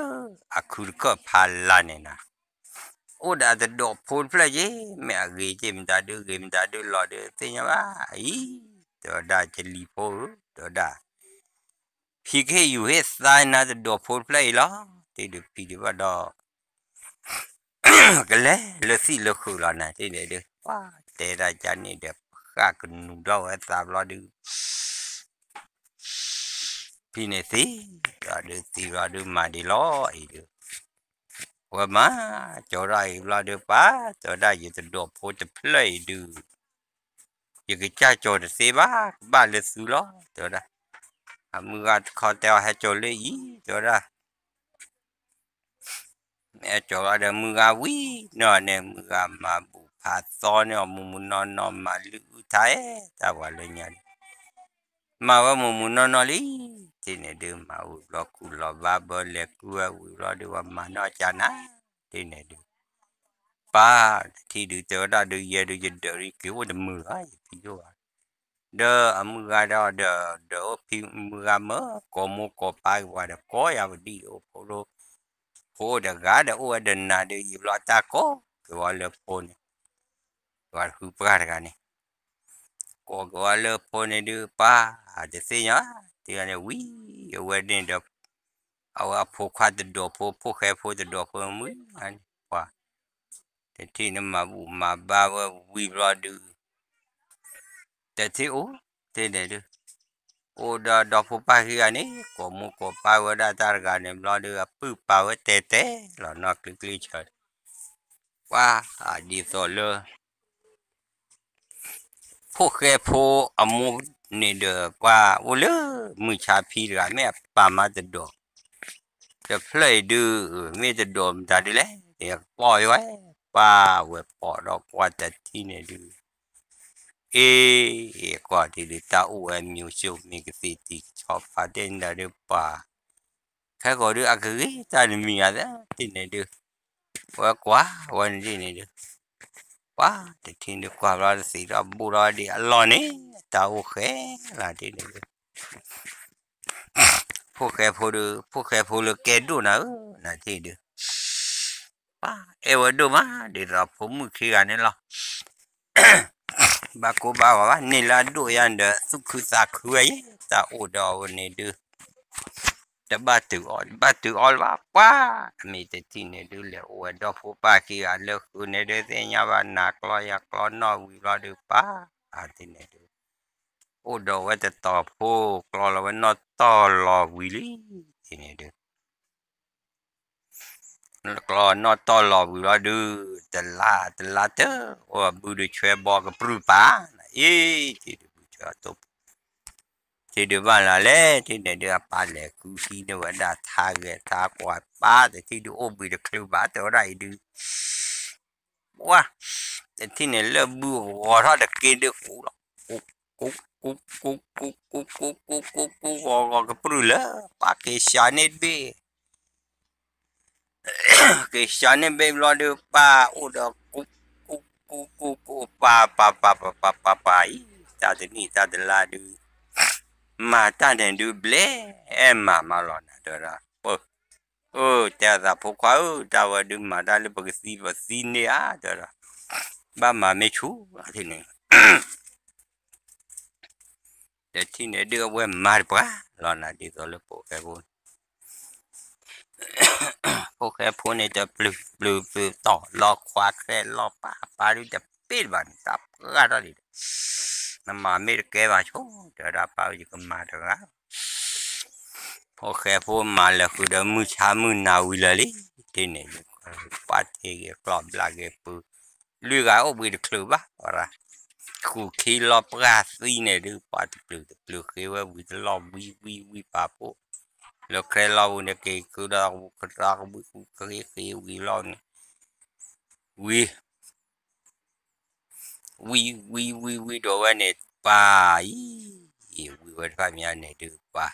အခုတကၢၢ်ဖးလါန့ၣ်နၤ အိၣ်ဒီးအတဒိးဖိတဖျၢၣ်က့ၤ မ့ၢ်အဂ့ၤက့ၤမတၤဒုး ဂ့ၤမတၤဒုး လီၤဒုးသ့ၣ်ညါဘၣ်အံၤ တဲဝဲဒၣ်ကလံၤဖိဧၢ တဲဝဲဒၣ် ဖံကဟ့ၣ်ယူၤဟ့ၣ်သါနၤတဒိးဖိတဖျၢၣ်အံၤလီၤ တ့ၢ်ဒုးဖံဒုးဘၣ်ဒီး ကလဲၤလၢသံၣ်လၢဃုာ်လီၤနၤ တ့ၢ်န့ၣ်ဒုး ပှၤတဲဒၣ်ကန့ၣ်ဒီး ဃၣ်ကနူၤထီၣ်ဝဲသးဘျီဒုး ဖံန့ၣ်သံ ဘျီဒုးသံဘျီဒုးမၤဒ်လီၤအံၤဒုး ဝဲမၤ ကၠီၤဒၣ်အံၤဘျီဒုး ပှၤတဲဝဲဒၣ်ယတဒိးဖိတဖျၢၣ်အံၤဒုး ယကစၢ်ကၠီၤတသ့ဘၣ် ကဘၣ်လၢသုလီၤ တဲဝဲဒၣ် အမုၢ်ဂၤတခီတဲအီၤဟဲကၠီၤလၢအံၤ တဲဝဲဒၣ် မ့ၢ်ကၠီၤလီၤဒီးမုၢ်ဂၤဝံၤနီၢ်န့ၣ် မုၢ်ဂၤမၤဘူၣ်ဖးသီန့ၣ်အီၤ မုၢ်မုၢ်နီၢ်နီၢ်မၤလုၢ်အုၣ်ထါအဲၣ်တၢ်ပှၤလၢညါန့ၣ် မၤဝဲမုၢ်မုၢ်နီၢ်နီၢ်လံ တ့ၢ်န့ၣ်ဒုး မၤဝံၤဘျီကူၣ်လီၤဘါဘၢလဲၤကူၣ်ဝဲဝံၤဘျီဒုး ပှၤမၤနီၢ်ကၢ်နၤ တ့ၢ်န့ၣ်ဒုး ပၢ်တထံၣ်ဒုးတဲဝဲဒၣ်ဒုး ယဲဒုးယဒၢးရံက့ၤအိၣ်တမုာ်ဘၣ် ယဖံယိၣ်ဘၣ် ဒီးအမုၢ်ဂၤဒီးဒီး ဒီးအိၣ်ဖံမုၢ်ဂၤမၢ ကိးမိၢ်ကိးပၢ်က့ၤပှၤဒီး ကိးယၤပဒံၣ်အိၣ်ဖိဒိၣ် ဖိအိၣ်တဂၤဒီးအိၣ်ဝဲဒီးနၤဒုး ယံာ်ဘျီတၢ်ကိးက့ၤဝဲလၢဖိန့ၣ် ပှၤတဃုပှၢ်တဂၤန့ၣ် ကိးက့ၤဝဲလၢဖိန့ၣ်ဒုး ပၢ်တသ့ၣ်ညါ တ့ၢ်န့ၣ်ဝံၤ အဝဲန့ၣ်ဒီး အဝဲအဖိခွါတဒိးဖိ ဖိၣ်ဃဲဖိတဒိးဖိမုၢ်န့ၣ် ပှၤ တထံၣ်န့ၣ်မၤဘူၣ်မၤဘါဝဲဝံၤဘျီဒုး တထံၣ်အိၣ် တ့ၢ်န့ၣ်ဒုး အိၣ်ဒီးဒီဖိပၢ်ခံဂၤန့ၣ် ကိးမိၢ်ကိးပၢ်ဝဲဒၣ်တၢ်တဂၤန့ၣ်ဘျီဒုး အပုၢ်ပာ်ဝဲတဲတဲလီၤနီၢ်ကျံကျံဆၢ ပှၤ ဒ်သိးလၢ ဖိၣ်ဃဲဖိအမိၢ်န့ၣ်ဒီး ပှၤအိၣ်လၢမုၢ်ဆါဖံတဂၤ မ့ၢ်အပာ်မၤတဒိး တဖျၢၣ်အံၤဒုး မ့ၢ်တဒိးမတၤဒုးလဲၣ် ယကပိာ်ယဝဲ ပှၤဝဲပိာ်ဒီးကွၢ်တထံၣ်န့ၣ်ဒုး အ့ ကွၢ်တ့ၢ်ဒုး တၢ်အိၣ်ဝဲမံၤစိမ့ၢ်ကသ့တံၤကဆီဖးဒဲၣ်န့ၣ်ဒုးပှၤ ခဲကိာ်ဒုး အကဂ့ၤတၢ်တမံၤဧါ တ့ၢ်န့ၣ်ဒုး ဝဲကွၢ်ဝဲန့ၣ်ဒ်န့ၣ်ဒုး ပှၤတထံၣ်ဒုးကွၢ်ဘျီတသ့ထီၣ်ဘိၣ်ထီၣ်ဒ်အလီၢ်န့ၣ် တၢ်အိၣ်ဃဲလၢ်ဒ်န့ၣ်ဒုး ဖိၣ်ဃဲဖိဒုး ဖိၣ်ဃဲဖိလၢကဲဒိၣ်နၤဧၢ နၤထံၣ်ဒုး ပှၤအဲၣ်ဝဲဒိၣ်မး ဒ်သိးဖိမုၣ်ခံဂၤန့ၣ်လီၤ ဘၣ်ကိးဘၣ်ဂီၤဘၣ် န့ၢ်လၢအဒိၣ်ယါဒီး သူၣ်ခုသးခုဝဲယဲ တၢ်အိၣ်ဒီးအဝဲန့ၣ်ဒုး တဘၣ်တုၤအီၣ် တဘၣ်တုၤအီၣ်လၢၤဘၣ် ပှၤ အမ့ၢ်တထံၣ်န့ၣ်ဒုး လဲၤအိၣ်ဝဲဒီဖိပၢ်ခံဂၤလၢဃုာ်န့ၣ်ဒုး သ့ၣ်ညါဘၣ်နၤကျီယၤကျီနီၣ်ဝံၤဘျီဒုး ပှၤ အါတ့ၢ်န့ၣ်ဒုး အိၣ်ဒီးဝဲတတီၤဖိ ကျီလီၤဝဲနီၣ်တီၢ်လီၤဝံၤလံ တ့ၢ်န့ၣ်ဒုး ကျီနီၣ်တီၢ်လီၤဝံၤလီၤဒုး တလါ တလါတၢ် အိၣ်ဘုဒုးဆွဲဘီကပြုၢ်ပာ် အ့ ထံၣ်ဒုးဘုဆွဲအတိၢ် ထံၣ်ဒုးဘၣ်လီၤလဲၣ် ထံၣ်န့ၣ်ဒုး အပၢ်လဲၤကူဟံးန့ၢ်ဝဲဒၣ်ထါဂဲၤထါကွၢ်ပၢ် တထံၣ်ဒုးအိၣ်ဘှံးတချုးဘၣ် တဲဝဲဒၣ်အံၤဒုး ပှၤ တထံၣ်န့ၣ်လၢဘုဂီၤထီၣ်တက့ၢ်ဒုးကူလီၤ ကူ ကူ ကူ ကူ ကူ ကူ ကူ ကူ ကူ ကူ ဂီၤဂီၤကပြုၢ်လၢ ပၢ်က့ၤစှၤန့ၢ်တဘ့ၣ် က့ၤစှၤန့ၢ်ဘ့ၣ်ဘျီဒုး ပၢ်အိၣ်ဒီးကူ ကူ ကူ ကူ ကူ ပၢ် ပၢ် ပၢ် ပၢ် ပၢ် ပၢ် အံၤ တၢ်တနံၣ်တၢ်တလါဒုး မၤတၢ်န့ၣ်ဒုးဘျဲၣ် အဲၣ်မၤမးလီၤနၤ တဲဝဲဒၣ် ပၢ် အၢ တဲအသးဖိခွါဧၢ, တၢ်ဝဲဒုးမၤတၢ်လၢပကသံပသံန့ၢ်ဧါ တဲဒီး, ဘၣ်မၤမ့ၢ်ဆူၣ် ထံၣ်န့ၣ် တထံၣ်န့ၣ်ဒုးအဝဲမၤတပှၢ်လီၤနၤ ဒ်သိးလၢဖိၣ်ဃဲဖိန့ၣ် ဖိၣ်ဃဲဖိန့ၣ် တပျုာ်ပျုာ်ပျုာ်တီၢ်လီၤခွါ ခြဲးလီၤပၢ်ပၢ်ဒုးတပ့ၢ်တဘၣ်န့ၣ် တၢ်ပှၢ်ထီၣ်ဒံးဒီး, နမၤမ့ၢ်တကဲဘၣ်ဆိ တဲဝဲဒၣ် ပၢ်ဧၢ ယကမၤတဂၤ ဖိၣ်ဃဲဖိမၤလၢာ်ဃုာ်ဒီးမုၢ်ဆါမုၢ်နၤဝံၤလၢာ်လံ, ထံၣ်န့ၣ် ပှၢ်ထံဂ့ၤကျီၢ်ဘျၣ်ဂ့ၤပူၤ, လွံၢ်ဂၤအိၣ်ဘှံးတချုးဘၣ် ဝဲဒၣ်, ဃုာ်ခံလီၤပှၢ်သံန့ၣ်ဒုး ပှၢ်တပျုာ်တပျုာ်ဃ့ဝဲဝံၤတလီၢ်ဝံဝံဝံပာ်ဖှိၣ်, လၢခြဲးလီၤပူၤန့ၣ် က့ၤဃုာ်ဒီးကဘုးကသီကဘုးဃုာ်ဃ့ဃ့ဝံၤလီၤန့ၣ်, ဝံ ဝံဝံဝံဝံဒီးဝဲန့ၣ် ပှၢ်အံၤ, ဝံဝဲတဖၣ်မးန့ၣ်ဒုးပှၢ်,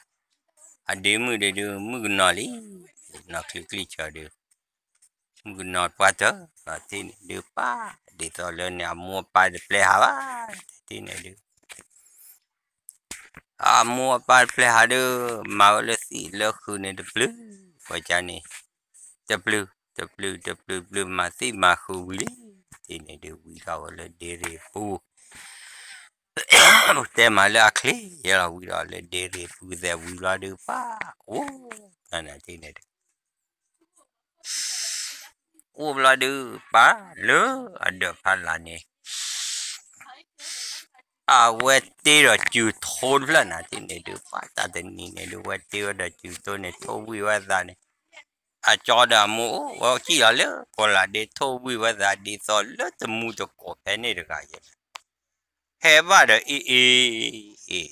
အဒ့မုၣ်ဒ့ဒုး မုၣ်ကနီၤလံ, နီၢ်ချံကျံၢ်ဆၢဒုး, မုၣ်ကနီၤပှၢ်တၢၢ် ထံၣ်န့ၣ်ဒုးပှၢ်, ဒ်သိးလၢန့ၣ် အမိၢ်အပၢ်တပျဲဟးဘၣ်, ထံၣ်န့ၣ်ဒုး အမိၢ်အပၢ်တပျဲဟးဒုး, မၤဝဲလၢသံလၢဃုာ်န့ၣ်တပျုာ်, ဝဲကန့ၣ်, တပျုာ်, တပျုာ်, တပျုာ်ပျုာ်မၤသံမၤဃုာ်ဝံၤလံ, ထံၣ်န့ၣ်ဒုးဝံၤထီၣ်ဝဲလၢဒ့ရ့ၣ်ပူၤ, တဲမၤလၢအချ့ယဲလီၤ ဝံၤဒီးလၢဒ့ရ့ၣ်ပူၤသဲးဝံၤလီၤဒုးပှၢ်, အိၣ်, နၤထံၣ်န့ၣ်ဒုး အိၣ်ဘျီဒုးပှၢ်လၢအဒၢးဖးလၢ်န့ၣ်, အဝဲတ့ဒီးစုၤထိတဖျၢၣ်နၤထံၣ်န့ၣ်ဒုး ပှၢ်တၢ်တနံၤန့ၣ်ဒုး ဝဲတ့ဝဲဒီးစုၤထိန့ၣ် ထိၣ်ဝံၣ်ဝဲသးန့ၣ်, အကၠီဒီးအမိၢ်အိၣ်ဝဲကံၣ်လီၤလၢကီၢ်လၢ်ဒ့ ထိၣ်ဝံၣ်ဝဲသးဒ်သိးလၢတမူတကိးဖဲန့ၣ်တဂၤယဲ, ဟဲဘၣ်ဒီးအ့ၣ်အ့ၣ်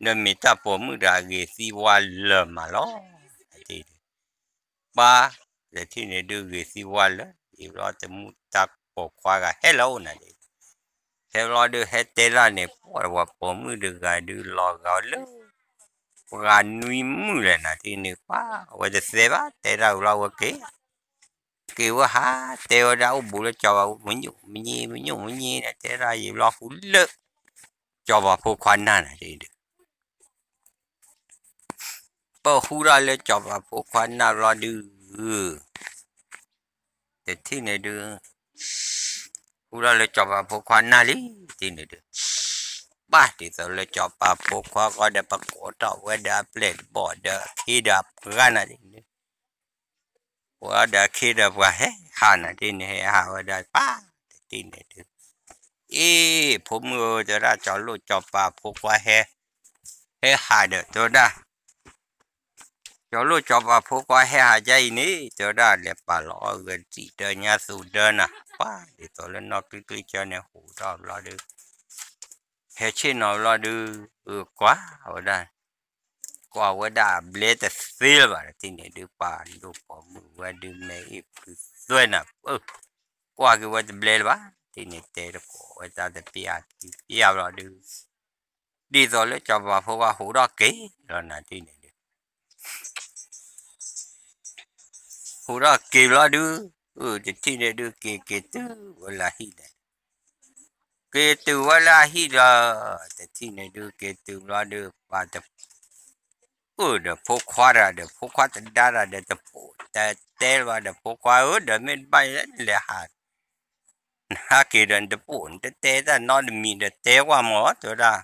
ဒီးမ့ၢ်တၢ်ပိာ်မုၣ်တဂၤဂ့ၤသံဝါလၢာ်မးလီၤ, ပှၢ်, တထံၣ်န့ၣ်ဒုးဂ့ၤသံဝါလၢာ်, အံၤဘျီတမူတၢ်ပိာ်ခွါဂၤဟဲလီၤအိၣ်နၤဒ်, ဟဲဘျီဒုးဟဲတဲဒၣ်န့ၣ် ပှၢ်ပှၤပိာ်မုၣ်တဂၤဒုးလီၤဂာ်လၢ ပှၤနွံမုၣ်လဲၣ်နၤထံၣ်န့ၣ် ပှၢ်အဝဲတသဲဘၣ် တဲဒၣ်ဝံၤလီၤဝဲက့ၤ က့ၤဝဲဟး တဲဝဲဒၣ်အိၣ်ဘူးလၢစီၤပၤ မညိၣ်မညိၣ်မညိၣ်န့ၣ် တဲဒၣ်ယံာ်ဘျီဟူလၢ စီၤပၤဖိခွါနၢ်နၤဒ်, ပၢၢ်ဟူထီၣ်လၢစီၤပၤဖိခွါနၢ်ဘျီဒုး တထံၣ်န့ၣ်ဒုး ဟူထီၣ်လၢစီၤပၤဖိခွါနၢ်လံ တထံၣ်န့ၣ်ဒုး ဘၣ်ဒ်သိးလၢစီၤပၤဖိခွါဃီဒီး ပကိးထီၣ်ဝဲဒီးအပျဲၢ်တဘီၣ်ဒီးအခ့ဒီးအပှၤနၤဒ်န့ၣ် ပှၤဒီးအခ့ဒီးပှၤဟဲဟးနၤဒ်န့ၣ် ဟဲဟးဝဲဒၣ်ပၢ် တထံၣ်န့ၣ်ဒုး အ့ ဖိမုၣ်ဧၢ တဲဝဲဒၣ် စီၤလိၣ်စီၤပၤဖိခွါဟဲ ဟဲဟးဒီး တဲဝဲဒၣ် စီၤလိၣ်စီၤပၤဖိခွါဟဲဟးဒ်အံၤန့ၣ် တဲဝဲဒၣ် လဲၤပာ်လီၤအီၣ်ဂဲၤတံာ်တၢ်ညါသူၣ်ဒၢနၤ ပှၤဒ်သိးလၢနီၢ်ကျံကျံဆၢန့ၣ် ဟူးထီၣ်ဘျီဒုး ဟဲဆ့ၣ်နီၤဘျီဒုး ကွၢ်ဝဲဒၣ် ကွၢ်ဝဲဒၣ်အဘျဲတသ့လၢၤဘၣ် တထံၣ်န့ၣ်ဒုး ပှၤဒိၣ်ပိာ်မုၣ်ဝဲဒုး မဲာ်အ့ၣ်ဖုသွဲနၤ ကွၢ်က့ၤဝဲတဘျဲလၢၤဘၣ် တထံၣ်န့ၣ် တဲတကိးဝဲတၢ်တပျၢ်တပျၢ်ဘျီဒုး ဒ်သိးလၢစီၤပၤဖိခွါဟူးထီၣ်က့ၤလီၤနၤ တထံၣ်န့ၣ်ဒုး ဟူးထီၣ်က့ၤဘျီဒုး တထံၣ်န့ၣ်ဒုး က့ၤက့ၤတုၤဝဲလၢအဟံၣ်န့ၣ် က့ၤတုၤဝဲလၢအဟံၣ်ဒီး တထံၣ်န့ၣ်ဒုး က့ၤတုၤဘျီဒုး ပှၤတ အိၣ်ဒီးဖိခွါတဂၤဒီး ဖိခွါတဒါတဂၤဒီး တပိာ်တတဲလၢၤဘၣ်ဒီး ဖိခွါဧၢ ဒီးမ့ၢ်တဘၣ်လဲၤဟး နဟးက့ၤဒီး နတပိာ် နတတဲတၢ်နီတမံၤဒီး တဲကွၢ်မး တဲဝဲဒၣ်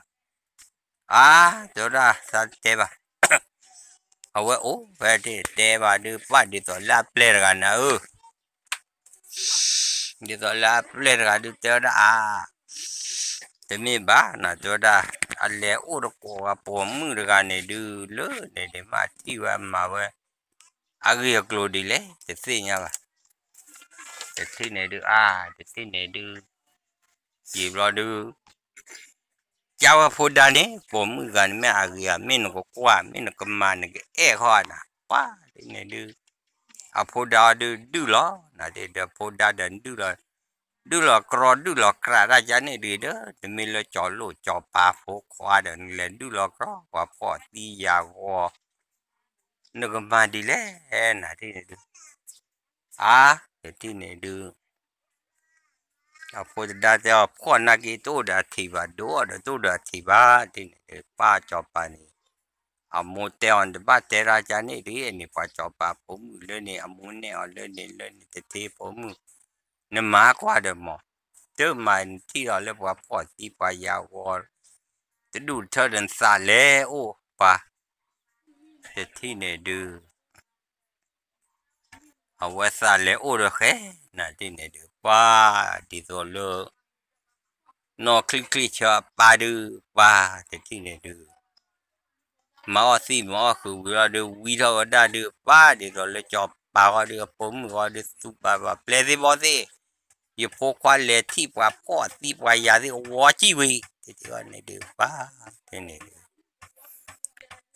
အါ တဲဝဲဒၣ် သးတတဲဘၣ် အဝဲအိၣ်ဝဲတဲတဲဘၣ်ဒုး ပှၢ်ဒ်သိးလၢအပျဲၢ်တဂၤနၤဧၢ ဒ်သိးလၢအပျဲၢ်တဂၤဒုး တဲဝဲဒၣ်အါ တမ့ၢ်ဘၣ်နၤ တဲဝဲဒၣ် အလဲၤအိၣ်တကိးဂၤပိာ်မုၣ်တဂၤန့ၣ်ဒုး လၢန့ၣ်န့ၣ် မ့ၢ်ထံၣ်ဝဲမၤဝဲ အဂ့ၢ်အကျိၤဒ်လဲၣ် တသ့ၣ်ညါဘၣ် တထံၣ်န့ၣ်ဒုး အါ တထံၣ်န့ၣ်ဒုး ယံာ်ဘျီဒုး ကဝဲဖိဒါန့ၣ် ပိာ်မုၣ်တဂၤန့ၣ် မ့ၢ်အဂ့ၤဧါ မ့ၢ်နကကွၢ် မ့ၢ်နကမၤ နကအဲၣ်ဃီနၤ ပှၤဒ်န့ၣ်ဒုး အဖိဒါဒုး ဒုၣ်လီၤ နၤဒ်ဒီးဖိဒါဒီး ဒုၣ်လီၤ ဒုၣ်လီၤကြီ ဒုၣ်လီၤကြးတၢ်ကန့ၣ်ဒုးဒီး တမ့ၢ်လၢစီၤလိၣ်စီၤပၤဖိခွါဒီး နလဲၤဒုၣ်လီၤကြီ ပှၤဖှီၣ်သံယာ်ဂီၤ နကမၤဒ်လဲၣ် နၤဒ်န့ၣ်ဒုး အါ တထံၣ်န့ၣ်ဒုး အဖိတဒါတဲအီၤ ဖှီၣ်နာ်က့ တအိၣ်ဒီးအထံးဘၣ် ဒိၣ်အီၤဒီးတအိၣ်ဒီးအထံးဘၣ် တထံၣ်န့ၣ်ဒုး ပၢ်စီၤပၤန့ၣ် အမိၢ်တဲအီၤ နတဘၣ်တဲတၢ်ကန့ၣ်တဂ့ၤန့ၣ် ပှၤစီၤပၤဖိမုၣ်လၢန့ၣ် အမိၢ်နဲၣ်အီၤလၢန့ၣ် လၢန့ၣ်တထ့ဖိမုၣ်, နမၤကွၢ်ဒီးမး, တမၤနထံၣ်ဒီးလၢပှၤဖှီၣ်သံပှၤယၤဂီၤ, တဒူၣ်ထၢဒီးနသးလဲၤအိၣ်ပှၤ, တထံၣ်န့ၣ်ဒုး အဝဲသးလဲၤအိၣ်ဒီးဃဲ, နထံၣ်န့ၣ်ဒုး ပှၤဒ်သိးလၢ နီၢ်ချံၣ်ချံၣ်ဆၢအပၢ်ဒုး ပှၤတထံၣ်န့ၣ်ဒုး မၤအီၣ်သံမၤအီၣ်ဃုာ်ဝံၤလီၤဒုး ဝံထီၣ်ဝဲဒၣ်ဒုး ပှၤဒ်သိးလၢစီၤပၤဃီဒုး အဖိမုၣ်ဃီဒုး သူၣ်ဘၣ်ဘၣ်ပျဲသ့ၣ်ဘီသ့ၣ်, ယဖိခွါလဲၤထံၣ်ပှၤဖှီၣ်သံပှၤယၤသ့ၣ် ဝီကံၣ်ဝံၤ တထံၣ်န့ၣ်ဒုး ပှၤတထံၣ်န့ၣ်ဒုး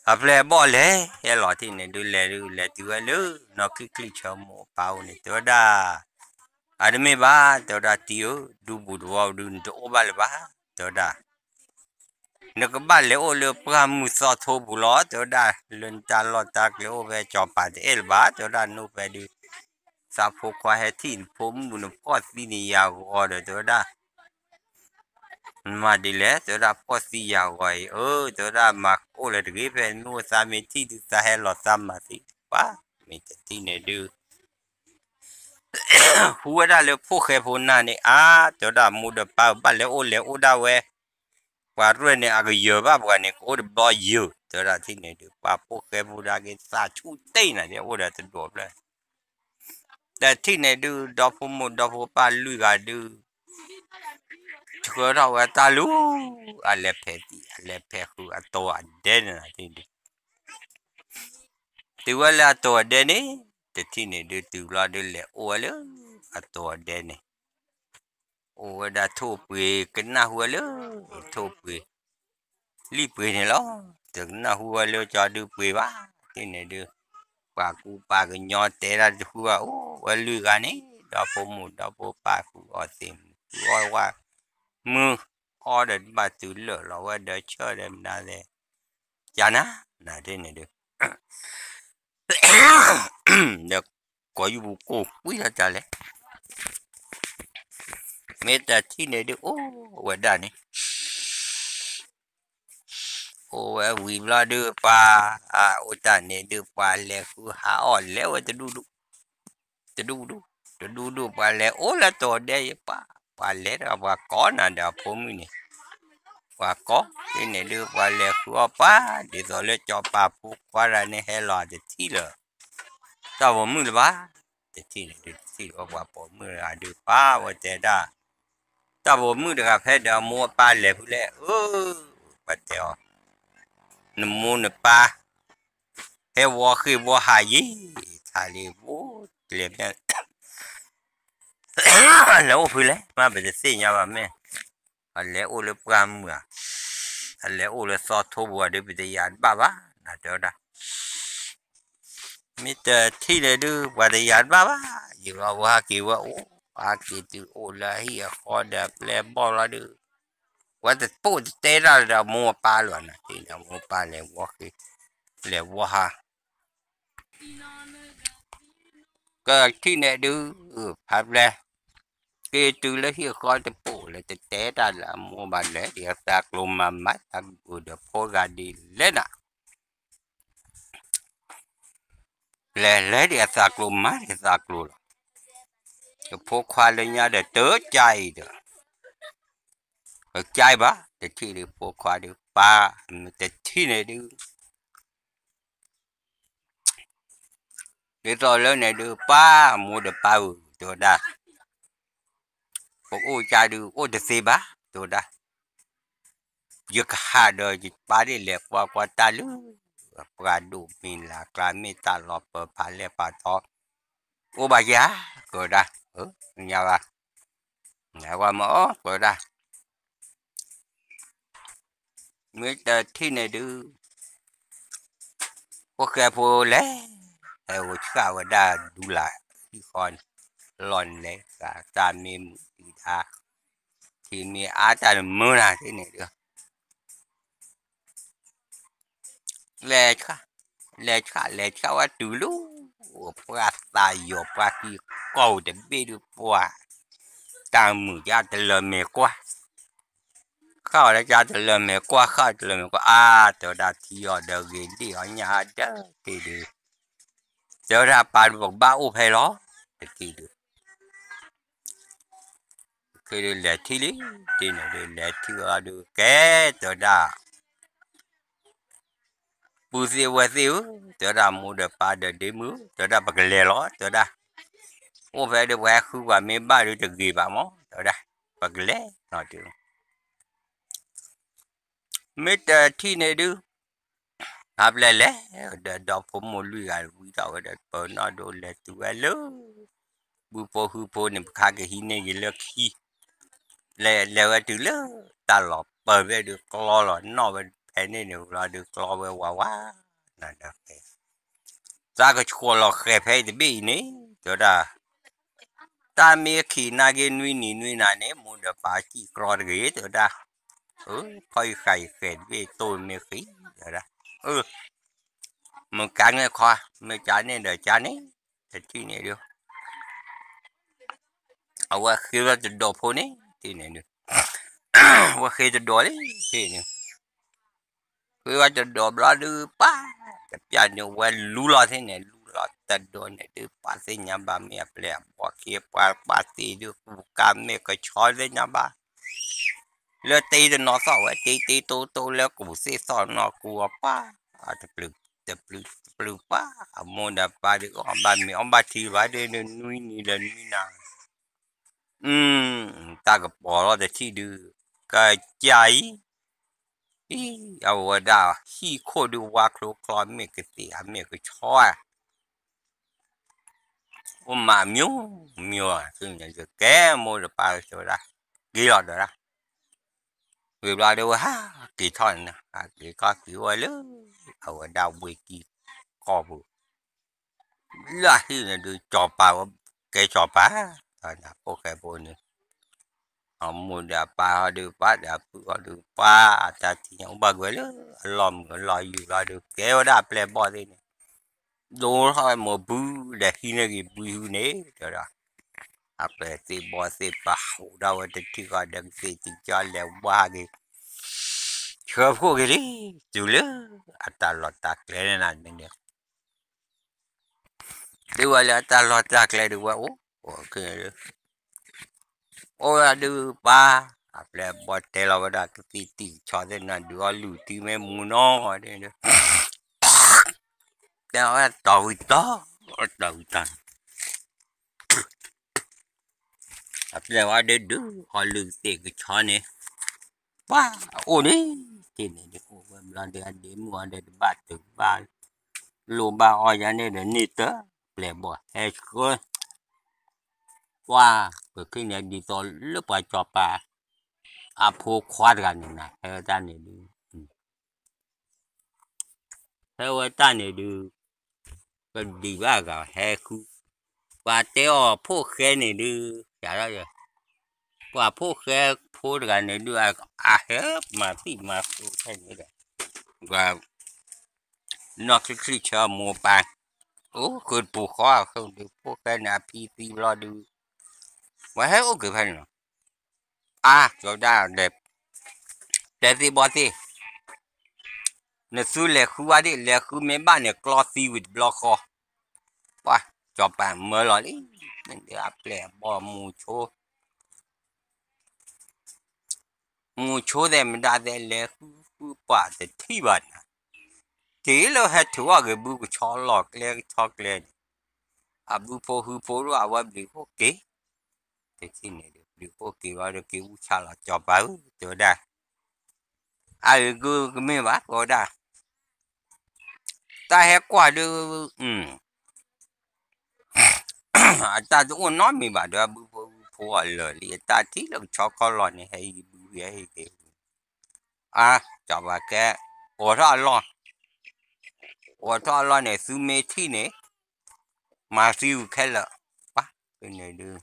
အပျဲၢ်အဘီၣ်လဲၤ ဟဲလီၤတထံၣ်န့ၣ်ဒုး လဲၤဒုး လဲၤတုၤဝဲလၢ နီၢ်ချံၣ်ချံၣ်ဆၢမိၢ်အပၢ်အိၣ်န့ၣ် တဲဝဲဒၣ်, အတမ့ၢ်ဘၣ် တဲဝဲဒၣ် တံၤဧၢ, ဒူပူၤတဝီပူၤဒုး နတအိၣ်ဘၣ်လၢၤဘၣ်, တဲဝဲဒၣ် နကဘၣ်လဲၤအိၣ်လၢပှၢ်မုၢ်သီထိပူၤလီၤ တဲဝဲဒၣ်, လၢနတၢ်လီၢ်တၢ်ကျဲအိၣ်ဖဲစီၤပၤတအဲၣ်လၢၤဘၣ် တဲဝဲဒၣ်, နအိၣ်ဖဲဒုး သးဖိခွါဟဲထံၣ်နဖိမုၣ်နဖှီၣ်သံန့ၣ်ယၤဂီၤဒီး တဲဝဲဒၣ်, မၤဒ်လဲၣ် တဲဝဲဒၣ် ဖှီၣ်သံယၤဂီၤအံၤ အၢ တဲဝဲဒၣ် မၤကအိၣ်လၢၤတဂ့ၤ ဖဲမ့ၢ်အိၣ်သးမ့ၢ်ထံၣ်ဒုး သးဟဲလီၤသးမၤသံ ပှၤမ့ၢ်တထံၣ်န့ၣ်ဒုး ဟူဝဲဒၣ်လၢဖိၣ်ဃဲဖိနၢ်န့ၣ် အါ တဲဝဲဒၣ် မိၢ်ဒီးပၢ်ဧၢ ဘၣ်လဲၤအိၣ်လဲၤအိၣ်ဒၣ်ဝဲ, ပှၤရဲၣ်န့ၣ် အကယၢၤဘၣ်ပှၤန့ၣ် ကအိၣ်တဘျီယၢၤ တဲဝဲဒၣ်ထံၣ်န့ၣ်ဒုး ပှၤဖိၣ်ဃဲဖိဒါက့ၤသးဆူၣ်တ့ၢ်နၤ အိၣ်ဒီးတဒိးဖျၢၣ် တထံၣ်န့ၣ်ဒုး ဒီဖိမိၢ်ဒီဖိပၢ်လွံၢ်ဂၤဒုး ဆှၢထီၣ်ဝဲတၢ်လူၤ အလဲၤဖဲးသံ အလဲၤဖဲးဃုာ်အတိာ်အဒဲန့ၣ် တထံၣ်ဒုး တုၤဝဲလၢအတိာ်အဒဲန့ၣ် တထံၣ်န့ၣ်ဒုး တုၤဘျီဒုး လဲၤအိၣ်ဝဲလၢအတိာ်အဒဲန့ၣ် အိၣ်ဝဲဒၣ်ထိၣ်ပှ့ၤ ကနၣ်ဟူဝဲလၢ ထိၣ်ပှ့ၤ လံၣ်ပှ့ၤန့ၣ်လီၤ. တကနၣ်ဟူဝဲလၢကၠီဒုးပှ့ၤဘၣ် တထံၣ်န့ၣ်ဒုး ပှၤကူပှၤကညီတဲတၢ်တဃုဘၣ် အိၣ်ဝဲလွံၢ်ဂၤန့ၣ် ဒီဖိမိၢ်ဒီဖိပၢ်ဃုအီၣ်သ့ၣ်မုၢ် ဃုအီၣ်ဝဲမုၢ် အီၣ်ဒီးတဘၣ်တုၤလၢာ်လီၤဝဲဒီးဆၢဒီးမနုၤလဲၣ် ကနၤ နၤတထံၣ်န့ၣ်ဒုး ဒီးကိးယူၢ်ပူၤကိၢ်ကွံာ်ထီၣ်တၢ်လဲၣ် မ့ၢ်တထံၣ်န့ၣ်ဒုး အိၣ်ဝဲဒၣ်န့ၣ် အိၣ်ဝဲဝံၤဘျီဒုး ပှၤ အိၣ်တၢ်န့ၣ်ဒုး ပှၤလဲၤဃုဟးအီၣ်လဲၤဝဲတဒူၣ်ဒူၣ် တဒူၣ်ဒူၣ် တဒူၣ်ဒူၣ် ပှၤလဲၤအိၣ်လၢတိာ်ဒဲယပှၤ ပှၤလဲၤဒီးပှၤကိးနၤဒီးအဖိမုၣ်န့ၣ် ပှၤကိး တထံၣ်န့ၣ်ဒုး ပှၤလဲၤဃုအီၣ်ပှၤ ဒ်သိးလၢစီၤပၤဖိခွါတဂၤန့ၣ် ဟဲလီၤတထံၣ်လၢ တၢ်ပိာ်မုၣ်လၢၤဘၣ် တထံၣ်န့ၣ်ဒုး တထံၣ်လၢပှၤပိာ်မုၣ်တဂၤဒုး ပှၤဝဲတဲဒၣ် တၢ်ပိာ်မုၣ်တဂၤဖဲဒီးအမိၢ်အပၢ်လဲၤဖုလဲၣ် အၢ ပှၤတဲအီၤ နမိၢ်နပၢ် ဟဲဝီဃ့ၢ်ဝီဟးယံၤ ထါလံ ဘိကျဲၤမ့ၢ် လဲၤအိၣ်ဖုလဲၣ် မ့ၢ်ပတသ့ၣ်ညါဘၣ်မ့ၢ် အလဲၤအိၣ်လၢပှၢ်မုၢ်ဧါ အလဲၤအိၣ်လၢသီထိပူၤဧါဒုး ပတယၤတဘၣ်ဘၣ် နတဲဝဲဒၣ် မ့ၢ်တထံၣ်န့ၣ်ဒုး ပှၤတယၤတဘၣ်ဘၣ် ယံာ်လီၤဝဲဟးက့ၤဝဲအိၣ် ဟးက့ၤတုၤအိၣ်လၢအဟံၣ်အဃီဒီးအပျဲၢ်အဘီၣ်လီၤဒုး ဝဲတပိၢ်တတဲတၢ်လၢဒီးအမိၢ်အပၢ်လၢၤနၤ တထံၣ်န့ၣ်အမိၢ်အပၢ်လဲၤဝီဃ့ၢ် လဲၤဝီဟး ကထံၣ်န့ၣ်ဒုး ဖးပျဲၢ် က့ၤတုၤလၢဟံၣ်အဃီတပိၢ်လၢ တတဲတၢ်လၢအမိၢ်ဘၣ်လဲၤဒံးအသးကျိၤမၤမၤသးကဘုးဒီးဖိဂၤဒ်လဲၣ်နၤ လဲၤလဲၤဒံးအသးကျိၤ မၤဒံးသးကျိၤလီၤ. ကဖိခွါလၢညါဒီးတကါအံၤဒီး ကကါအံၤဘၣ် တထံၣ်ဒုးဖိခွါဒုး ပၢ် တထံၣ်န့ၣ်ဒုး ဒ်သိးလၢန့ၣ်ဒုး ပၢ်အမိၢ်ဒီးပၢ်ဧၢ တဲဝဲဒၣ် ပအိၣ်ကါဒုး အိၣ်တသ့ဘၣ် တဲဝဲဒၣ် ယကဟးဒီးယပၢ်ဒ်လဲၣ် ကွၢ်ကွၢ်တၢ်လၢ ပှၤဒိၣ်မ့ၢ်လၢ်ကျါ မ့ၢ်တၢ်လီၤပၢၤဖးလဲၢ်ဖးထီ အိၣ်ဘၣ်ယၤ ကဝဲဒၣ် ညါဘၣ် ညါဝဲမ့ၢ်အီၤ ကဝဲဒၣ် မ့ၢ်တထံၣ်န့ၣ်ဒုး ဖိၣ်ဃဲဖိလဲၤ ဟဲအိၣ်ဆှၣ်ဝဲဒၣ်ဒူလၢ် ဟံၣ်ဃီန့ၣ် လီၢ်န့ၣ်လဲၤ တၢ်မ့ၢ်မုာ်ဒံးဒၣ် ထံမ့ၢ်အါတၢ်န့ၣ်မုာ်နၤထံၣ်န့ၣ်ဒုး လဲၤဆှၣ် လဲၤဆှၣ် လဲၤဆှၣ်ဝဲတုၤလၢ ပှၢ်သးယိာ်ပှၢ်ကံၢ်ကီၢ်တဘ့ၣ်ဒုးပှၤ တၢ်မုာ်ယါတလၢာ်မဲာ်ကွၢ် ဃၣ်အီၤလၢကၢ်တလၢမဲာ်ကွၢ် ဃၣ်တလၢမဲာ်ကွၢ် အါ တဲဝဲဒၣ် ထံအီၤဒီးဂ့ၤဒ့ၣ်အီၤညါဒၢတ့ၢ်ဒုး, တဲဝဲဒၣ် ပၢ်ဒုး ပကဘၣ်အိၣ်ဖဲလီၤ တက့ၢ်ဒုး, ခဲဒုးလဲၤထံၣ်လံ, တ့ၢ်န့ၣ်ဒုး လဲၤထံၣ်ဝဲဒုး ကဲ တဲဝဲဒၣ် ပုၢ်သ့ၣ်ဝဲၢ်သ့ၣ်ဧၢ, တဲဝဲဒၣ် မိၢ်ဒီးပၢ်ဒီးဒ့မုၣ်ဧၢ, တဲဝဲဒၣ် ပကလဲၤလီၤ တဲဝဲဒၣ်, အိၣ်ဖဲဒုး ပှၤဟဲဃုပှၤမ့ၢ်ဘၣ်ဒုးတဂ့ၤဘၣ်မး တဲဝဲဒၣ်, ပကလဲၤလီၤဒုး မ့ၢ်တထံၣ်န့ၣ်ဒုး, အပျဲၢ်လဲၤဒီး ဒီဖိမိၢ်လွံၢ်ဂၤဝံထီၣ်ဝဲဒီး ပၢၤနီၣ်ဒိၣ်လဲၤတုၤဝဲလၢ ဘုဖိဟုဖိန့ၣ် ပခါကဟံးန့ၢ်က့ၤလၢခံ, လဲၤလဲၤဝဲတုၤလၢတၢ်လီၢ်ပၢၤဖဲဒုး ကျီလီၤနီၣ်ဝဲဖဲန့ၣ်န့ၣ်လီၤဒုး ကျီဝဲဝးဝး, နဒီး သးကဆှီလီၤဃဲၤဖဲအံၤတဘ့ၣ်အံၤန့ၣ် တဲဝဲဒၣ်, တၢ်မ့ၢ်ခံးနၤက့ၤနွံနံၤနွံနၤန့ၣ် မိၢ်ဒီးပၢ်စံၣ်ကြီတဂ့ၤ တဲဝဲဒၣ်, ဖီၣ်ယဃာ်ယဃဲၤတဘ့ၣ်တိၢ်မ့ၢ်ဃံး တဲဝဲဒၣ်, မုၢ်ကါန့ၣ်ခီ မ့ၢ်ကါန့ၣ်ဒီးကါန့ၣ်, တထံၣ်န့ၣ်ဒုး အဝဲဃ့ဝဲတဒိးဖိန့ၣ် တထံၣ်န့ၣ်ဒုး, အဝဲဃ့တဒိးလံ တထံၣ်န့ၣ်, ဃ့ဝဲတဒိးဘျီဒုး ပၢ်, တပျၢ်န့ၣ် ဝဲလူလီၤသ့ၣ်န့ၣ် လူလီၤတဒိးန့ၣ်ဒုး ပၢ်သ့ၣ်ညါဘၣ် မ့ၢ်အပျဲၢ်အဘီၣ်ခံ ပှၤပၢ်သ့ၣ်ဒုး ကူကါမ့ၢ်ကဆီသ့ၣ်ညါဘၣ် လၢတ့တနီၤသီၣ်ဝဲ တ့တ့တိတိလၢကူၣ်သ့ၣ်သီၣ်နီၢ်ကူအပၢ်, တပျုာ်တပျုာ်တပျုာ်ပၢ်, အမိၢ်ဒီးပၢ်ဒုး အီၣ်ဘၣ်မ့ၤအီၣ်ဘၣ်ထံဘၣ်ဒုး နွံနံၤဒီးနွံနၤ, တၢ်ကပီၤလီၤတထံၣ်ဒုး, ကစၢ်အံၤ, အံၤ အဝဲဒၣ်ဟံၣ်ခိၣ်ဒုး ဝါချိချီမ့ၢ်ကသ့ၣ်ဧါ မ့ၢ်ကဆီဧါ အိၣ်မးမျိုးမျိုး, ကဲမိၢ်ဒီးပၢ်ကတဲဝဲဒၣ်, က့ၤလီၤဒီးဒၣ်, ဝံၤဘျီဒုးဝဲဟးက့ၤထီၣ်န့ၣ် ဟးက့ၤထီၣ်က့ၤဝဲလၢ အဝဲဒၣ်ဝ့ၢ်ကံၢ်ကီၢ်ပူၤ, လၢဟံၣ်န့ၣ်ဒုး စီၤပၤဝဲ, ကဲစီၤပၤ, ဖိၣ်ဃဲဖိန့ၣ် အမိၢ်ဒီးအပၢ်ဟီဒုး ပၢ်ဒီးအပုၢ်ဟီဒုး ပၢ်အတၢ်ထံၣ်ညါအိၣ်ဘၣ်ကွံာ်လၢ အလီၢ်မုာ်အလီၢ်ယုာ်လီၤဒုး ကဲဝဲဒၣ်အပျဲၢ်ဘီၣ်သ့ၣ်န့ၣ်, ဒိထီၣ်ဝဲမိၢ်ဘုဒီးဟံးန့ၢ်က့ၤဘုဟုန့ၣ် တဲဝဲဒၣ်, အပျဲၢ်သ့ၣ်ဘီၣ်သ့ၣ်ပာ်ဟူးထီၣ်ဝဲတထံၣ်ဃီဒီး ကသ့ၣ်တံၢ်ကၠီလဲၤဝါဟးက့ၤ ဆှၢဖှိၣ်က့ၤလံ, တုၤလၢအတၢ်လီၢ်တၢ်ကျဲန့ၣ်န့ၣ် တုၤဝဲလၢအတၢ်လီၢ်တၢ်ကျဲဒုးဝဲအိၣ်, အိၣ်ဝဲဒုးပၢ်, အပျဲၢ်ဘီၣ်တဲလီၤဝဲဒၣ် ကသ့ၣ်တံၢ်ကဆီသ့ၣ်န့ၣ် ဒုးအီၣ်လုၢ်တံၢ်မ့ၢ်မူနီၢ်ဒုး, တဲအီၤဝဲတီၢ်ဝံၤတီၢ်, တီၢ်ဝံၤတီၢ် အပျဲၢ်ဝဲဒုးဒုးအီၣ်လုၢ်ကသ့ၣ်ကဆီန့ၣ်, ပှၤအိၣ်န့ၣ်, တ့ၢ်န့ၣ်ဒုးအိၣ်ဝဲဘျီဒုး အဒ့မုၣ်အီၤဒီးတဘၣ်တုာ်ဘၣ်, လိၣ်ဘၣ်အီၣ်ယၤန့ၣ်ဒီးန့ၢ်တၢ်, ပျဲၢ်ဘီၣ်ဟဲဆှၢ, ပှၤ, ပခဲန့ၣ်ဒ်သိးလၢပှၤစီၤပၤ, အဖိခွါတဂၤန့ၣ်နၤ ဟဲဝဲတၢ်န့ၣ်ဒုး ဟဲဝဲတၢ်န့ၣ်ဒုး, ကဒံးဘၣ်ဂၤဟဲဃု, ပှၤတဲအီၤဖိၣ်ဃဲန့ၣ်ဒုး, ယၤ, ပှၤဖိၣ်ဃဲဖိတဂၤန့ၣ်ဒုး အဟဲမၤသံၣ်မၤသူဖဲန့ၣ်ဒီး, ပှၤ, နီၢ်ချံၣ်ချံၣ်ဆၢမိၢ်ပၢ်, အိၣ်ဃုတပူၤဃီ, ဃုတပူၤဃီန့ၣ်အဖံသံဘျီဒုး, ပှၤဟဲအိၣ်က့ၤဖဲန့ၣ်လီၤ. အါ, ကၠီဒၣ်, တဲသ့ၣ်ဘီၣ်သ့ၣ်, နသုလဲၤဃုဝဲဒၣ် လဲၤဃုမ့ၢ်ဘၣ်န့ၣ် ကျီသံဝံၤတဘျီဃီ, ပှၤ, စီၤပၤမၢလီၤလံ, မ့ၢ်ဒုးအပျဲၢ်အဘီၣ်မူဆိ, မူဆိသဲးမတၤသဲးလဲၤဃုဃုပှၤတထံၣ်ဘၣ်နၤ, က့ၤလၢဟဲထုးအီၣ်က့ၤဘုကဆီလီၢ်ကျဲကဆီကျဲန့ၣ်, အဘုဖိဟုဖိဒုးအဝဲဘျုးဟိၣ်က့ၤ, တထံၣ်န့ၣ်ဒုး ဘျုးဟိၣ်က့ၤဝဲဒီးက့ၤအူဆါလီၤစီၤပၤဧၢ တဲဝဲဒၣ်, အဂ့ၤကမ့ၢ်ဘၣ် တဲဝဲဒၣ် တၢ်ဟဲကွၢ်ဒုး, အတၢ်တအိၣ်နီတမံၤဘၣ်ဒီး အဘုဖိအလၢာ်လံ အတၢ်ထံၣ်လၢကဆီခီလီၤန့ၣ် ဟဲအံၤဘုဟဲအံၤက့ၤ, အါ, စီၤပၤကဲ, အိးထီၣ်အလီၢ်, အိးထီၣ်အလီၢ်န့ၣ် သုမ့ၢ်ထံၣ်န့ၣ်, မၤသံဝံၤခဲလၢာ်, ပှၤ, ဖဲန့ၣ်ဒုး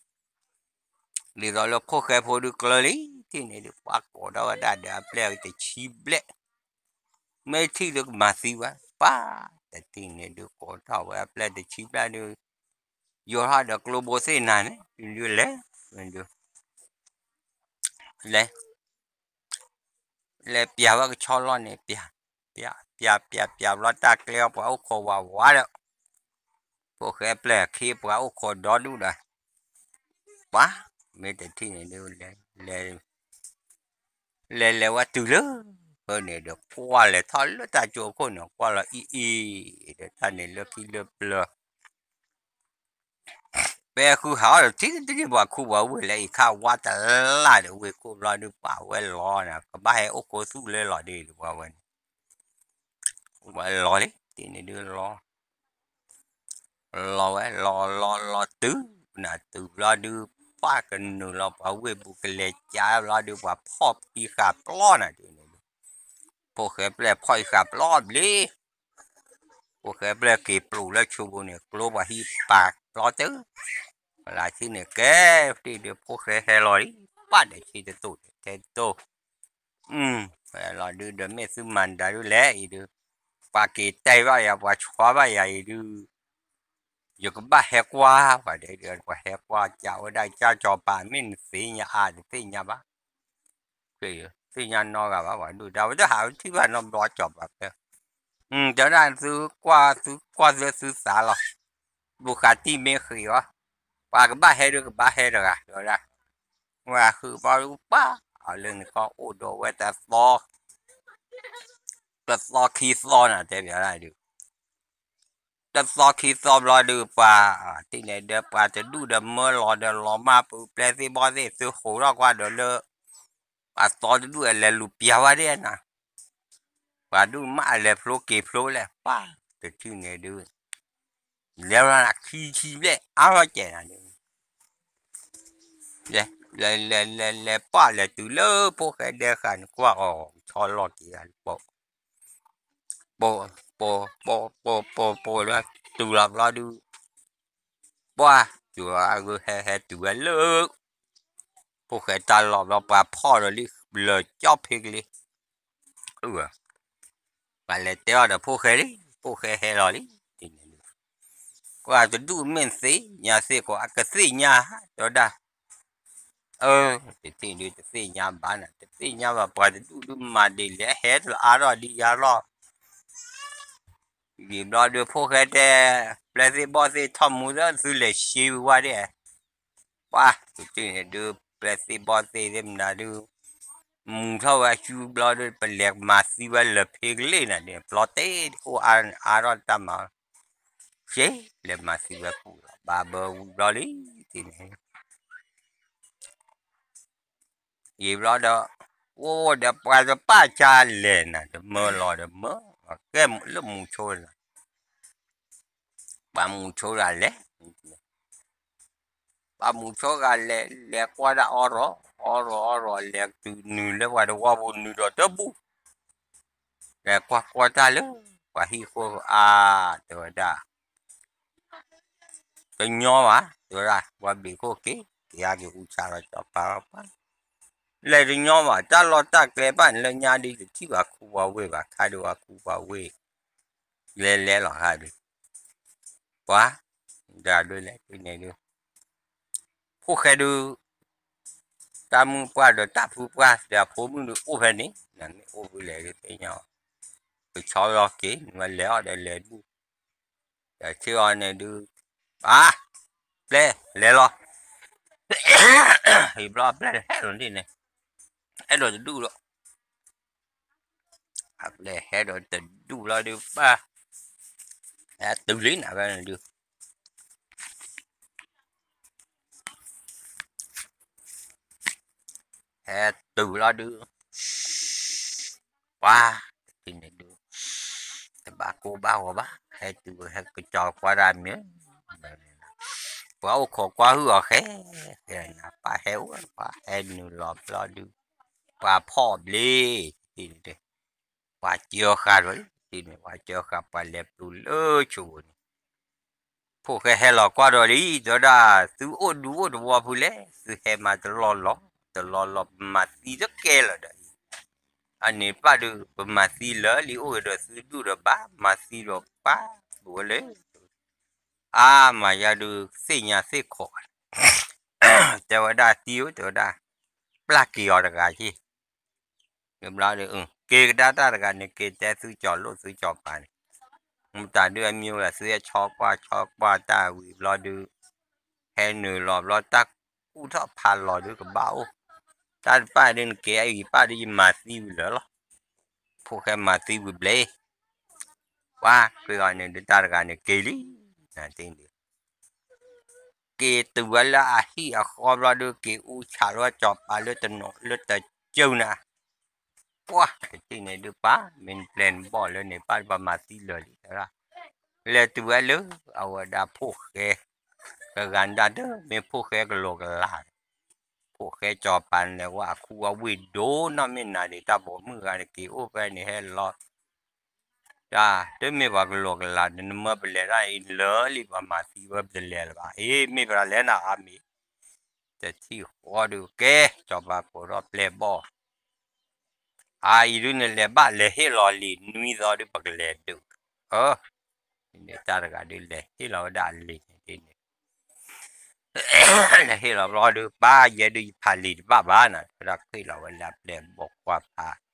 ဒ်သိးလၢဖိၣ်ဃဲဖိဒုးကျၢၤလံ, ထံၣ်န့ၣ်ဒုး ပှၤကိးထီၣ်ဝဲဒၣ်ဒီးအပျဲၢ်တဆံဘျဲၣ်, မ့ၢ်ထံၣ်ဒုးကမၤသံဝဲ, ပှၤ, တထံၣ်န့ၣ်ဒုးကိးထီၣ်ဝဲအပျဲၢ်တဆံဘျဲၣ်ဒုး, ယိးထီၣ်ဒီးကျိဘိသ့ၣ်နၤန့ၣ် ဒုးလဲၤ, လဲၤ, လဲၤပျးဝဲကဆီလီၢ်န့ၣ် ပျး, ပျး, ပျး, ပျး, ပျးဘျီတၢ်ကျဲအီၤ ပှၤအိၣ်ခိးဝးဝးဒီး, ဖိၣ်ဃဲပျဲၢ်ခ့ပှၤအိၣ်ခိးဒီဒူၣ်ဒီး, ပှၤ, မ့ၢ်တထံၣ်န့ၣ်ဒုး, လဲၤ, လဲၤလဲၤဝဲတုၤလၢ, ဖဲန့ၣ်ဒီးကွၢ်လဲၤထီၣ်လၢတၢ်ကၠိခိၣ်န့ၣ် ကွၢ်လီၤအံၤအံၤဒီးတၢ်န့ၣ်လၢခံလၢပျၢၤ ဖဲဃုဟးအီၤဒီးထံၣ်တထံၣ်ပှၤခူပှၤဝ့ၢ်လၢအံၤခါဝါတလၢ်ဒီးဝ့ၢ်ခိၣ်ဘျီဒုးပာ်ဝဲလီၤန့ၣ် ကဘၣ်ဟဲအိၣ်ခိးသူၣ်လၢလီၤဒ်ပှၤဝဲန့ၣ်, ဝဲလီၤလံ တထံၣ်န့ၣ်ဒုးလီၤ, လီၤဝဲလီၤလီၤလီၤတုၤ, နၤတုၤဘျီဒုး, ပှၤကနုာ်လီၤပှၤဝ့ၢ်ပူၤကလဲၤကၠါဘျီဒုး ပှၤဖီၣ်အံၤဃာ်ပျီနၤဒ်န့ၣ်ဒုး, ဖိၣ်ဃဲပျဲၢ်ဖီၣ်အံၤဃာ်ပျီဘျ့ ဖိၣ်ဃဲပျဲၢ်က့ၤပျိာ်လၢဆိပူၤန့ၣ် ကျိပှၤဟံၣ်ပာ်ပျီတၢ်, လၢဆံန့ၣ်ကဲ, တထံၣ်ဒုးဖိၣ်ဃဲဟဲလီၤလံ, ပာ်ဒီးဆံတတိၢ်န့ၣ် ထဲတတိၢ်, ဟဲလီၤဒုးဒီးမ့ၢ်သုမၤဒၣ်ဒုးလဲၣ်အံၤဒုး, ပှၤက့ၤတဲဘၣ်ယၤ ပှၤဆှါဘၣ်ယၤအံၤဒုး, ယကဘၣ်ဟဲကွၢ်, ပှၤဒဲဒုး ပှၤဟဲကွၢ်ကးဝဲဒၣ်ကၢ်ကၠီၤပၤ မ့ၢ်နသ့ၣ်ညါအါ တသ့ၣ်ညါဘၣ် သ့ၣ်ညါနီတဂၤဘၣ် ပှၤဒုၣ်ဒါဝဲတဟးထံၣ်ဘၣ်နီတဘျီကၠီၤပၤဖဲ, တဲဝဲဒၣ်သုကွၢ် သုကွၢ်သုသုသးလီၤ, ဘူၣ်ဃာ်တံၢ်မ့ၢ်ဃံးအီၤ, ပှၤကဘၣ်ဟဲဒုးကဘၣ်ဟဲတဂၤ တဲဝဲဒၣ်, ဝဲဃုဘျီဒုးပှၤ, အလၢနကအိၣ်ဒီးဝဲတသီ, တသီခံသီနၤတဲဘၣ်ဒၣ်ဒုး တသီခံသီဘျီဒုးပှၤ, တထံၣ်န့ၣ်ဒီးပှၤတဒူၣ်ဒီးမၢလီၤဒီးလီၤမၢ်ပူၤ ပျဲၢ်သ့ၣ်ဘီၣ်သ့ၣ်သုဃိးထီၣ်ကွၢ်ဒီးလၢ, အသီတဒူၣ်အလဲၤလူၤပျၢ်ဝဲဒၣ်နၤ, ပှၤဒူၣ်မးအလဲၤဖျိက့ၤဖျိလဲၣ် ပှၤ, တထံၣ်န့ၣ်ဒုး, လဲၤလီၤနၤခံဆံဘျဲၣ်အါထီၣ်ကဲးနၤဒုး လဲၤ, လဲၤ, လဲၤ, လဲၤ, လဲၤပာ်လဲၤတုၤလၢဖိၣ်ဃဲဒဲဃာ်န့ၣ် ကွၢ်အီၤဆီလီၤက့ၤဂၤလံ ပိာ်, ပိာ်, ပိာ်, ပိာ်, ပိာ်, ပိာ်, ပိာ်လၢတုၤလီၤဘျီဒုး, ပှၤ, တုၤအဂုၤဟဲဟဲတုၤဝဲလၢ, ဖိၣ်ဃဲတၢ်လီၢ်ဘျီ ပှၤဖီၣ်ဒီးလံ လၢာ်ကၠီဖ့ကလ့, ပှၤလဲၤတဲအီၤဒီးဖိၣ်ဃဲလံ, ဖိၣ်ဃဲဟဲလီၤလံ, ပှၤတဒူၣ်မ့ၢ်သ့ၣ်ညါသ့ၣ်ကီး အကသ့ၣ်ညါ, တဲဝဲဒၣ် အၢ, တထံၣ်ဒုးတသ့ၣ်ညါဘၣ်နၤ တသ့ၣ်ညါဘၣ် ပှၤတဒူၣ်ဒုးမၤဒ်လဲၣ် ဟဲတအါထီၣ်ဒ်ယါလီၤ, ယံာ်ဘျီဒုးဖိၣ်ဃဲတဲ, ပျဲၢ်သ့ၣ်ဘီၣ်သ့ၣ်ထီၣ်မူသၢသုလဲၤရှ့ဝံၤဝါဒဲး, ပှၤ, တထံၣ်န့ၣ်ဒုး ပျဲၢ်သ့ၣ်ဘီၣ်သ့ၣ်သ့ၣ်မနုၤဒုး, မူထီၣ်ဝဲအစုဘျီဒုး ပလဲၤမၤသံဝဲလၢာ်ဖ့ကလ့ၢ်နၤဒုး ပျီတဲတအိၣ်အါ, အါထီၣ်တၢ်မၤ, ရှ့, လဲၤမၤသံဝဲပူၤလီၤ ဘၣ်ဘၢဝံၤဘျီလံ, တထံၣ်န့ၣ် ယံာ်ဘျီဒီး, အိၣ်ဒီးပှၤတပာ်ကၢ်လဲၣ်နၤ တမၢလီၤဒီးမၢ, ကဲလၢမူဆိနၤ, ပှၤမူဆိဂၤလဲၣ်, ပှၤမူဆိဂၤလဲၣ် လဲၤကွၢ်တၢ်အီရီၣ်, အီရီၣ်အီရီၣ် လဲၤတုၤနုာ်လၢပှၤတဝီပူၤနုာ်ဒီးတဘူၣ်, လဲၤကွၢ်ကွၢ်တၢ်လၢ, ပှၤဟံၣ်ဃိအါ, တဲဝဲဒၣ် တညီဘၣ်, တဲဝဲဒၣ် ပှၤဘ့ၣ်ခိၣ်က့ၤ, က့ၤဟဲက့ၤအူဆါလီၤကၠီၤပၤလီၤပှၤ, လဲၤတညီဘၣ် တၢ်လီၢ်တၢ်ကျဲဘၣ်န့ၣ်လၢညါဒုး တထံၣ်ပှၤခူပှၤဝ့ၢ်ဘၣ် ခါဒုးပှၤခူပှၤဝ့ၢ်, လဲၤလဲၤလီၤခါဒုး, ပှၤ, ဒ်ဒုးလဲၤန့ၣ်ဒုး, ဖိၣ်ဃဲဒုး တၢ်မုၣ်ပှၢ်ဒီးတၢ်ဖုပှၢ်ဒီးအဖိမုၣ်ဒုးအိၣ်ဖဲန့ၣ်, နမ့ၢ်အိၣ်ဖဲလဲၣ်ဒုးသ့ၣ်ညါအီၤ, ပဆီလီၤက့ၤ နမ့ၢ်လဲၤအီၤဒီးလဲၤဒူၣ်, ဒီးဆ့အီၤန့ၣ်ဒုး, ပၢ်, ပျဲၢ်လဲၤလီၤ, ဟံးဘျီပျဲၢ်ဟဲလီၤဒ်န့ၣ်, အဲၣ်ဒိးတဒူၣ်လီၤ, အပျဲၢ်ဟဲဒီးတဒူၣ်လီၤဒုးပၢ်, ဟဲတုၤလံနၤဖဲန့ၣ်ဒုး ဟဲတုၤလီၤဒုး, ပှၤ, တထံၣ်န့ၣ်ဒုး, တဘၣ်ကိၢ်ဘၣ်ဂီၤဘၣ်, ဟဲတုၤဟဲကစီၤကွၢ်တၢ်မ့ၢ်, ပှၤအိၣ်ခိးကွၢ်ဟုၣ်အီၤဃဲ, ဃဲနၤပၢ်ဟဲအိၣ် ပှၤဟဲနုာ်လီၤဘျီဒုး, ပှၤဖီၣ်ဘျ့, တထံၣ်န့ၣ်ဒုး, ပှၤစၢဃာ်ဒီးလံ, တထံၣ်န့ၣ် ပှၤစၢဃာ်ပှၤလဲၤပျုၤလၢဆိပူၤန့ၣ် ဖိၣ်ဃဲဟဲလီၤကွၢ်ဒီးလံ, တဲဝဲဒၣ် သုအိၣ်ဒူအိၣ်တဝီဖုလဲၣ်, သုဟဲမၤတလီၢ်လီၢ်, တလီၢ်လီၢ် ပမၤသံတကဲလၢၤဒီးအံၤ, အန့ၣ်ပၢ်ဒုး ပမၤသံလၢာ်လံ အိၣ်ဂ့ၤဒီးသုဒူၣ်ဒီးဘၣ်, မၤသံဒီးပၢ်ဒိၣ်ဝဲလၢ, အါမးယၤဒုးသ့ၣ်ညါသ့ၣ်ခိး, တဲဝဲဒၣ်သံဧၢ တဲဝဲဒၣ်, ပျၢ်က့ၤအီၤတဂၤက့ၤ ဘျီဒီး က့ၤကဒါတၢ်တဂၤန့ၣ် က့ၤတဲသုကၠီၤလိၣ်သုကၠီၤပၤန့ၣ်, မတၤဒုးအမံၤဝဲ သုဟဲဆီကွၢ်ဆီကွၢ်တၢ်ဝံၤဘျီဒုး ဟဲနုာ်လီၤဘျီ တၢ်ကူၣ်ထီၣ်ဖးလီၤဒုးကဘၣ်အိၣ်, တၢ်တပၣ်ဒုးနက့ၤအံၤပၣ်ဒုးယမၤသံဝံၤလၢာ်လီၤ, ဖိၣ်ဃဲမၤသံဝံၤဘျဲၣ်, ပှၤကွံာ်အီၤန့ၣ်ဒုး တၢ်တဂၤန့ၣ်က့ၤလံ, နသ့ၣ်န့ၣ် က့ၤတုၤဝဲလၢအဟံၣ်အဃီဘျီဒုး က့ၤအူဆးလီၤကၠီၤပၤလၢတနီၤလၢတကၠူၢ်နၤ, ပှၤတထံၣ်န့ၣ်ဒုးပၢ် မ့ၢ်နပျဲၢ်နဘီၣ်လၢန့ၣ် ပၢ်ပှၤမၤသံလၢာ်လံတၢ်, လဲၤတုၤဝဲလၢ အဝဲဒၣ်ဖိၣ်ဃဲ တဂၤဒၣ်ဒီး မ့ၢ်ဖိၣ်ဃဲကလီကလး, ဖိၣ်ဃဲကၠီၤပၤန့ၣ် ဝဲအခူအဝ့ၢ်ဒိၣ်နီၢ်မ့ၢ်နၤဒံး တၢ်ပိာ်မုၣ်ဂၤန့ၣ် က့ၤအိၣ်ဖဲန့ၣ်ဟဲလီၤ တၢ်တမ့ၢ်ပှၤကလီကလး နမၢပလဲၤတၢ်အံၤလၢာ်လံ ပှၤမၤသံဝဲပတလဲၤလၢၤဘၣ်, အ့ မ့ၢ်ပှၤလဲၤနၤအါမံၤ, တထံၣ်ဃီဒုးကဲ ကၠီၤပၤပိာ်ထီၣ်ပျဲၢ်ဘီၣ်, အအံၤဒုးနလဲၤဘၣ်လဲၤဟ့ၣ်လီၤလံာ် နွံသီဒုးပကလဲၤဒုး, အ တၢ်တဂၤဒုးလဲၤဟ့ၣ်လီၤဝဲဒၣ်အလံာ်န့ၣ်ဒ်န့ၣ် လဲၤဟ့ၣ်လီၤဘျီဒုး ပၢ်ယဲဒုးယဖးလံာ်တဘၣ်ဘၣ်နၤ တဲဝဲဒၣ် ဃ့ၢ်လီၤဝဲလၢပျဲၢ်ဘီၣ်ကွၢ်ဖး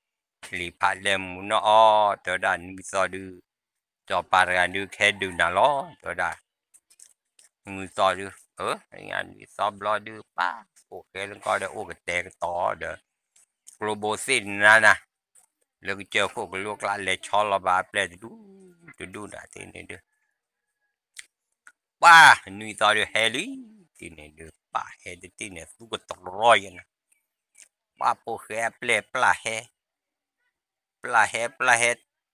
လံာ်ဖးလဲၢ်မူနီၢ်အီၤ တဲဝဲဒၣ် နွံသီဒုး ကၠီၤပၤတဂၤဒုးကဟဲဒုးနၤလီၤ တဲဝဲဒၣ် နွံသီဒုး နွံသီဘျီဒုး ပၢ်ဖိၣ်ဃဲလၢကီၢ်ဒီးအိၣ်ကတဲာ်ကတီၤဒီး ကျိဘိသ့ၣ်နၤနၤ လၢကစၢၢ်ခိၣ်ကလိကျါ လဲၤဆီလီၤဘၣ်အပျဲၢ်တဒူၣ်တဒူၣ်နၤသ့ၣ်န့ၣ်ဒုး ပှၤနွံသီဒုးဟဲလံ, သ့ၣ်န့ၣ်ဒုး ပၢ်ဟဲတသ့ၣ်န့ၣ် သူကတရီယဲနၤ, ပှၤဖိၣ်ဃဲအပျဲၢ်ပျၢ်ဟဲ, ပျၢ်ဟဲပျၢ်ဟဲ,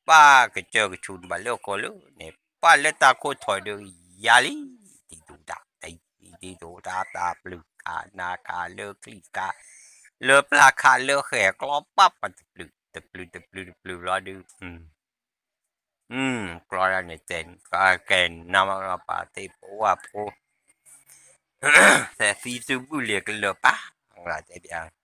ပၢ်ကစၢၢ်ကဆူးနဘၣ်လၢအကိာ်လၢန့ၣ် ပှၤလၢတၢ်ခိၣ်ထီၣ်ဒုးယၤလံ, တံၤတူၣ်တၢ်တံၤ, တံၤတူၣ်တၢ်တၢ်ပျုၤခးနၤခးလၢချံခး, လၢပျၢ်ခးလၢဃဲၤကျီပၢ်ပှၤတပျုၤ, တပျုၤတပျုၤတပျုၤဘျီဒုး ကျီဒၣ်န့ၣ်တဲ ကဲနါမးပှၤသ့ၣ်ပဝၢ်ဖိ သဲသံတုၤဘုၣ်လံၤကလၢာ်ပၢ်, တဲဘၣ်, ပ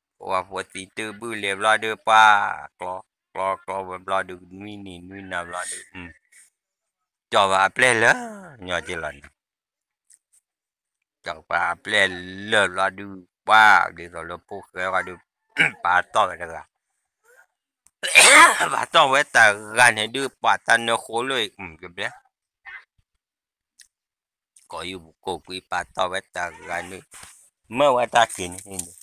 ဝၢ်ဖိသံတုၤဘုၣ်လံၤဘျီဒုးပှၤ, ကျီ, ကျီကျီဝဲဘျီဒုး နွံနံၤနွံနၤဘျီဒုး, ကၠီၤပၤအပျဲၢ်လၢာ်, ညီက့လီၤန့ၣ် ကၠီၤပၤအပျဲၢ်လၢာ်ဘျီဒုး ပှၤဒ်သိးလၢဖိၣ်ဃဲဝဲဒုး ပာ်တီၢ်ဝဲတဂၤ, ပာ်တီၢ်ဝဲတဂၤန့ၣ်ဒုး ပှၤတၢ်နၢဃိလၢ ကဘျဲ ကိးယူၢ်ပူၤကိးကွံာ် ပာ်တီၢ်ဝဲတဂၤန့ၣ်, မၢဝဲတၢ်က့ၤန့ၣ်,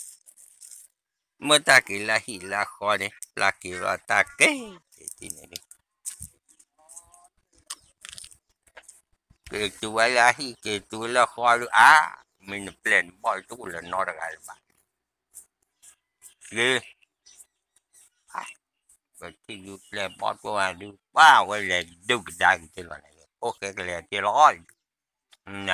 မၢတၢ်က့ၤလၢဟံၣ်လၢဃီန့ၣ် ပျၢ်က့ၤလီၤတၢ်က့ၤ, န့ၣ် က့ၤတုၤဝဲလၢအဟံၣ် က့ၤတုၤလၢဃီဒုး အါ, မ့ၢ်နပျဲၢ်နဘီၣ်တအိၣ်လၢၤနီတဂၤလၢၤဘၣ်, က့ၤ, ပထံၣ်ဒုးပျဲၢ်ဘီၣ်တအိၣ်ဒုး ပှၤဝဲလဲၤဒုးကဒါက့ၤတ့ၢ်လီၤန့ၣ် ဖိၣ်ဃဲကလဲၤတ့ၢ်လီၤ, န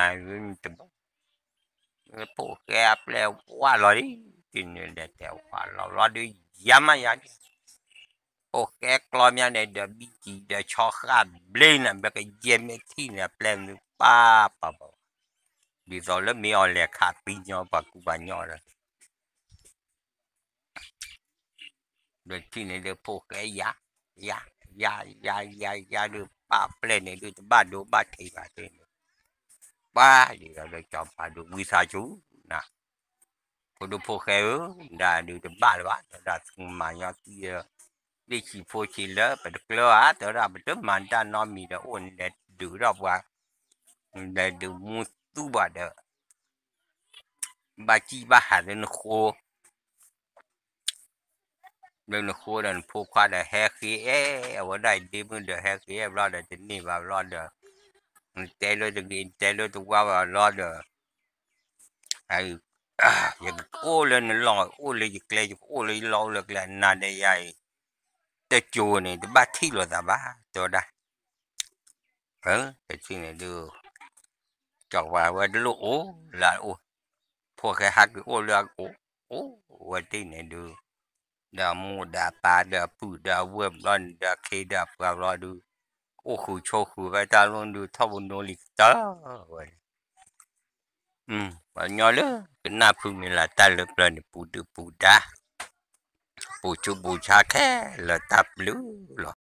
တဘၣ်, ဖိၣ်ဃဲအပျဲၢ်ဝါလီၤလံ, က့ၤန့ၣ်လဲၤတဲဝါလီၤလီၤဒုး ယၤမးယၤ ဖိၣ်ဃဲကျီမးန့ၣ်ဒီး ဘံကံၤဒီးဆီဃာ်ဘျ့နၤ ဘျဲကယဲၢ်မ့ၢ်ထံၣ်န့ၣ် အပျဲၢ်မုၢ်ပၢ်ပၢ်ပၢ်, ဒ်သိးလၢမ့ၢ်အီၤလဲၤခးသံညီ ပှၤကူပှၤညီဒီး ဒီးထံၣ်န့ၣ်ဒီးဖိၣ်ဃဲယၤ, ယၤ, ယၤ, ယၤ, ယၤ, ယၤဒုး ပၢ်ပျဲၢ်န့ၣ်ဒုး တဘၣ်ဒိဘၣ်ထံးဘၣ်သ့ၣ်န့ၣ်, ပှၤဒ်သိးလၢကၠီၤပၤဒုးဝံသးစူၤနၤ, ဖိဒိၣ်ဖိၣ်ဃဲဧၢ, ဒၣ်ဒုးတဘၣ်လၢၤဘၣ်, တဲဝဲဒၣ်သုမၤညီသံဒီး လၢဆံးဖိဆံးလၢပတကျၢၤဧါ, တဲဝဲဒၣ် ပတမၤတၢ်နီတမံၤဒီး အိၣ်နလဲၤဒုးထီၣ်ပှၤ, နလဲၤဒုးမူသူဘၣ်ဒီး ဘၣ်စံၣ်ဘၣ်ဟးလၢနဃိ လၢနဃိဒီးနဖိခွါဒီးဟဲဃ့အဲၣ်, အဝဲဒၣ်အံၤဒ့မုၣ်ဒီးဟဲဃ့အဲၣ်ဘျီဒီး တန့ၢ်ဘၣ်ဘျီဒီး, နတဲလၢတဂ့ၤ နတဲလၢတဝါဘၣ်ဘျီဒီး, ယကအိၣ်လၢနလီၢ် အိၣ်လၢယကျဲ ယကအိၣ်လၢယလီၢ်အိၣ်လၢကျဲ နၤဒီးယၤအံၤ တကၠိၤန့ၣ် တဘၣ်ထံၣ်လိာ်သးဘၣ် တဲဝဲဒၣ် တထံၣ်န့ၣ်ဒုး ကၠီၤပၤဝဲတလိၣ်အိၣ်လၢအအိၣ်, ဖိၣ်ဃဲဟးက့ၤအိၣ်လၢအအိၣ်, အိၣ်ဝဲတ့ၢ်န့ၣ်ဒုး, ဒီးအမိၢ်ဒီးအပၢ်ဒီးအပုၢ်ဒီးအဝဲၢ်ဘျီန့ၣ်ဒီးအခ့ဒီးအပှၤဘျီဒုး, အိၣ်ဃုာ်ဆိးဃုာ်ဝဲတၢ်လိၣ်ဒုး ထီၣ်ပူၤနိလံၤကတၢၢ်ဝဲန့ၣ်, ပှၤကညီလၢကနၢ်ဖုမ့ၢ်လၢတၢ်လၢပျၢၤန့ၣ် ပူၤဒုၣ်ပူၤဒါ, ပူၤဆူးပူၤဆါခဲလၢာ်တၢ်ပျုၢ်လီၤ.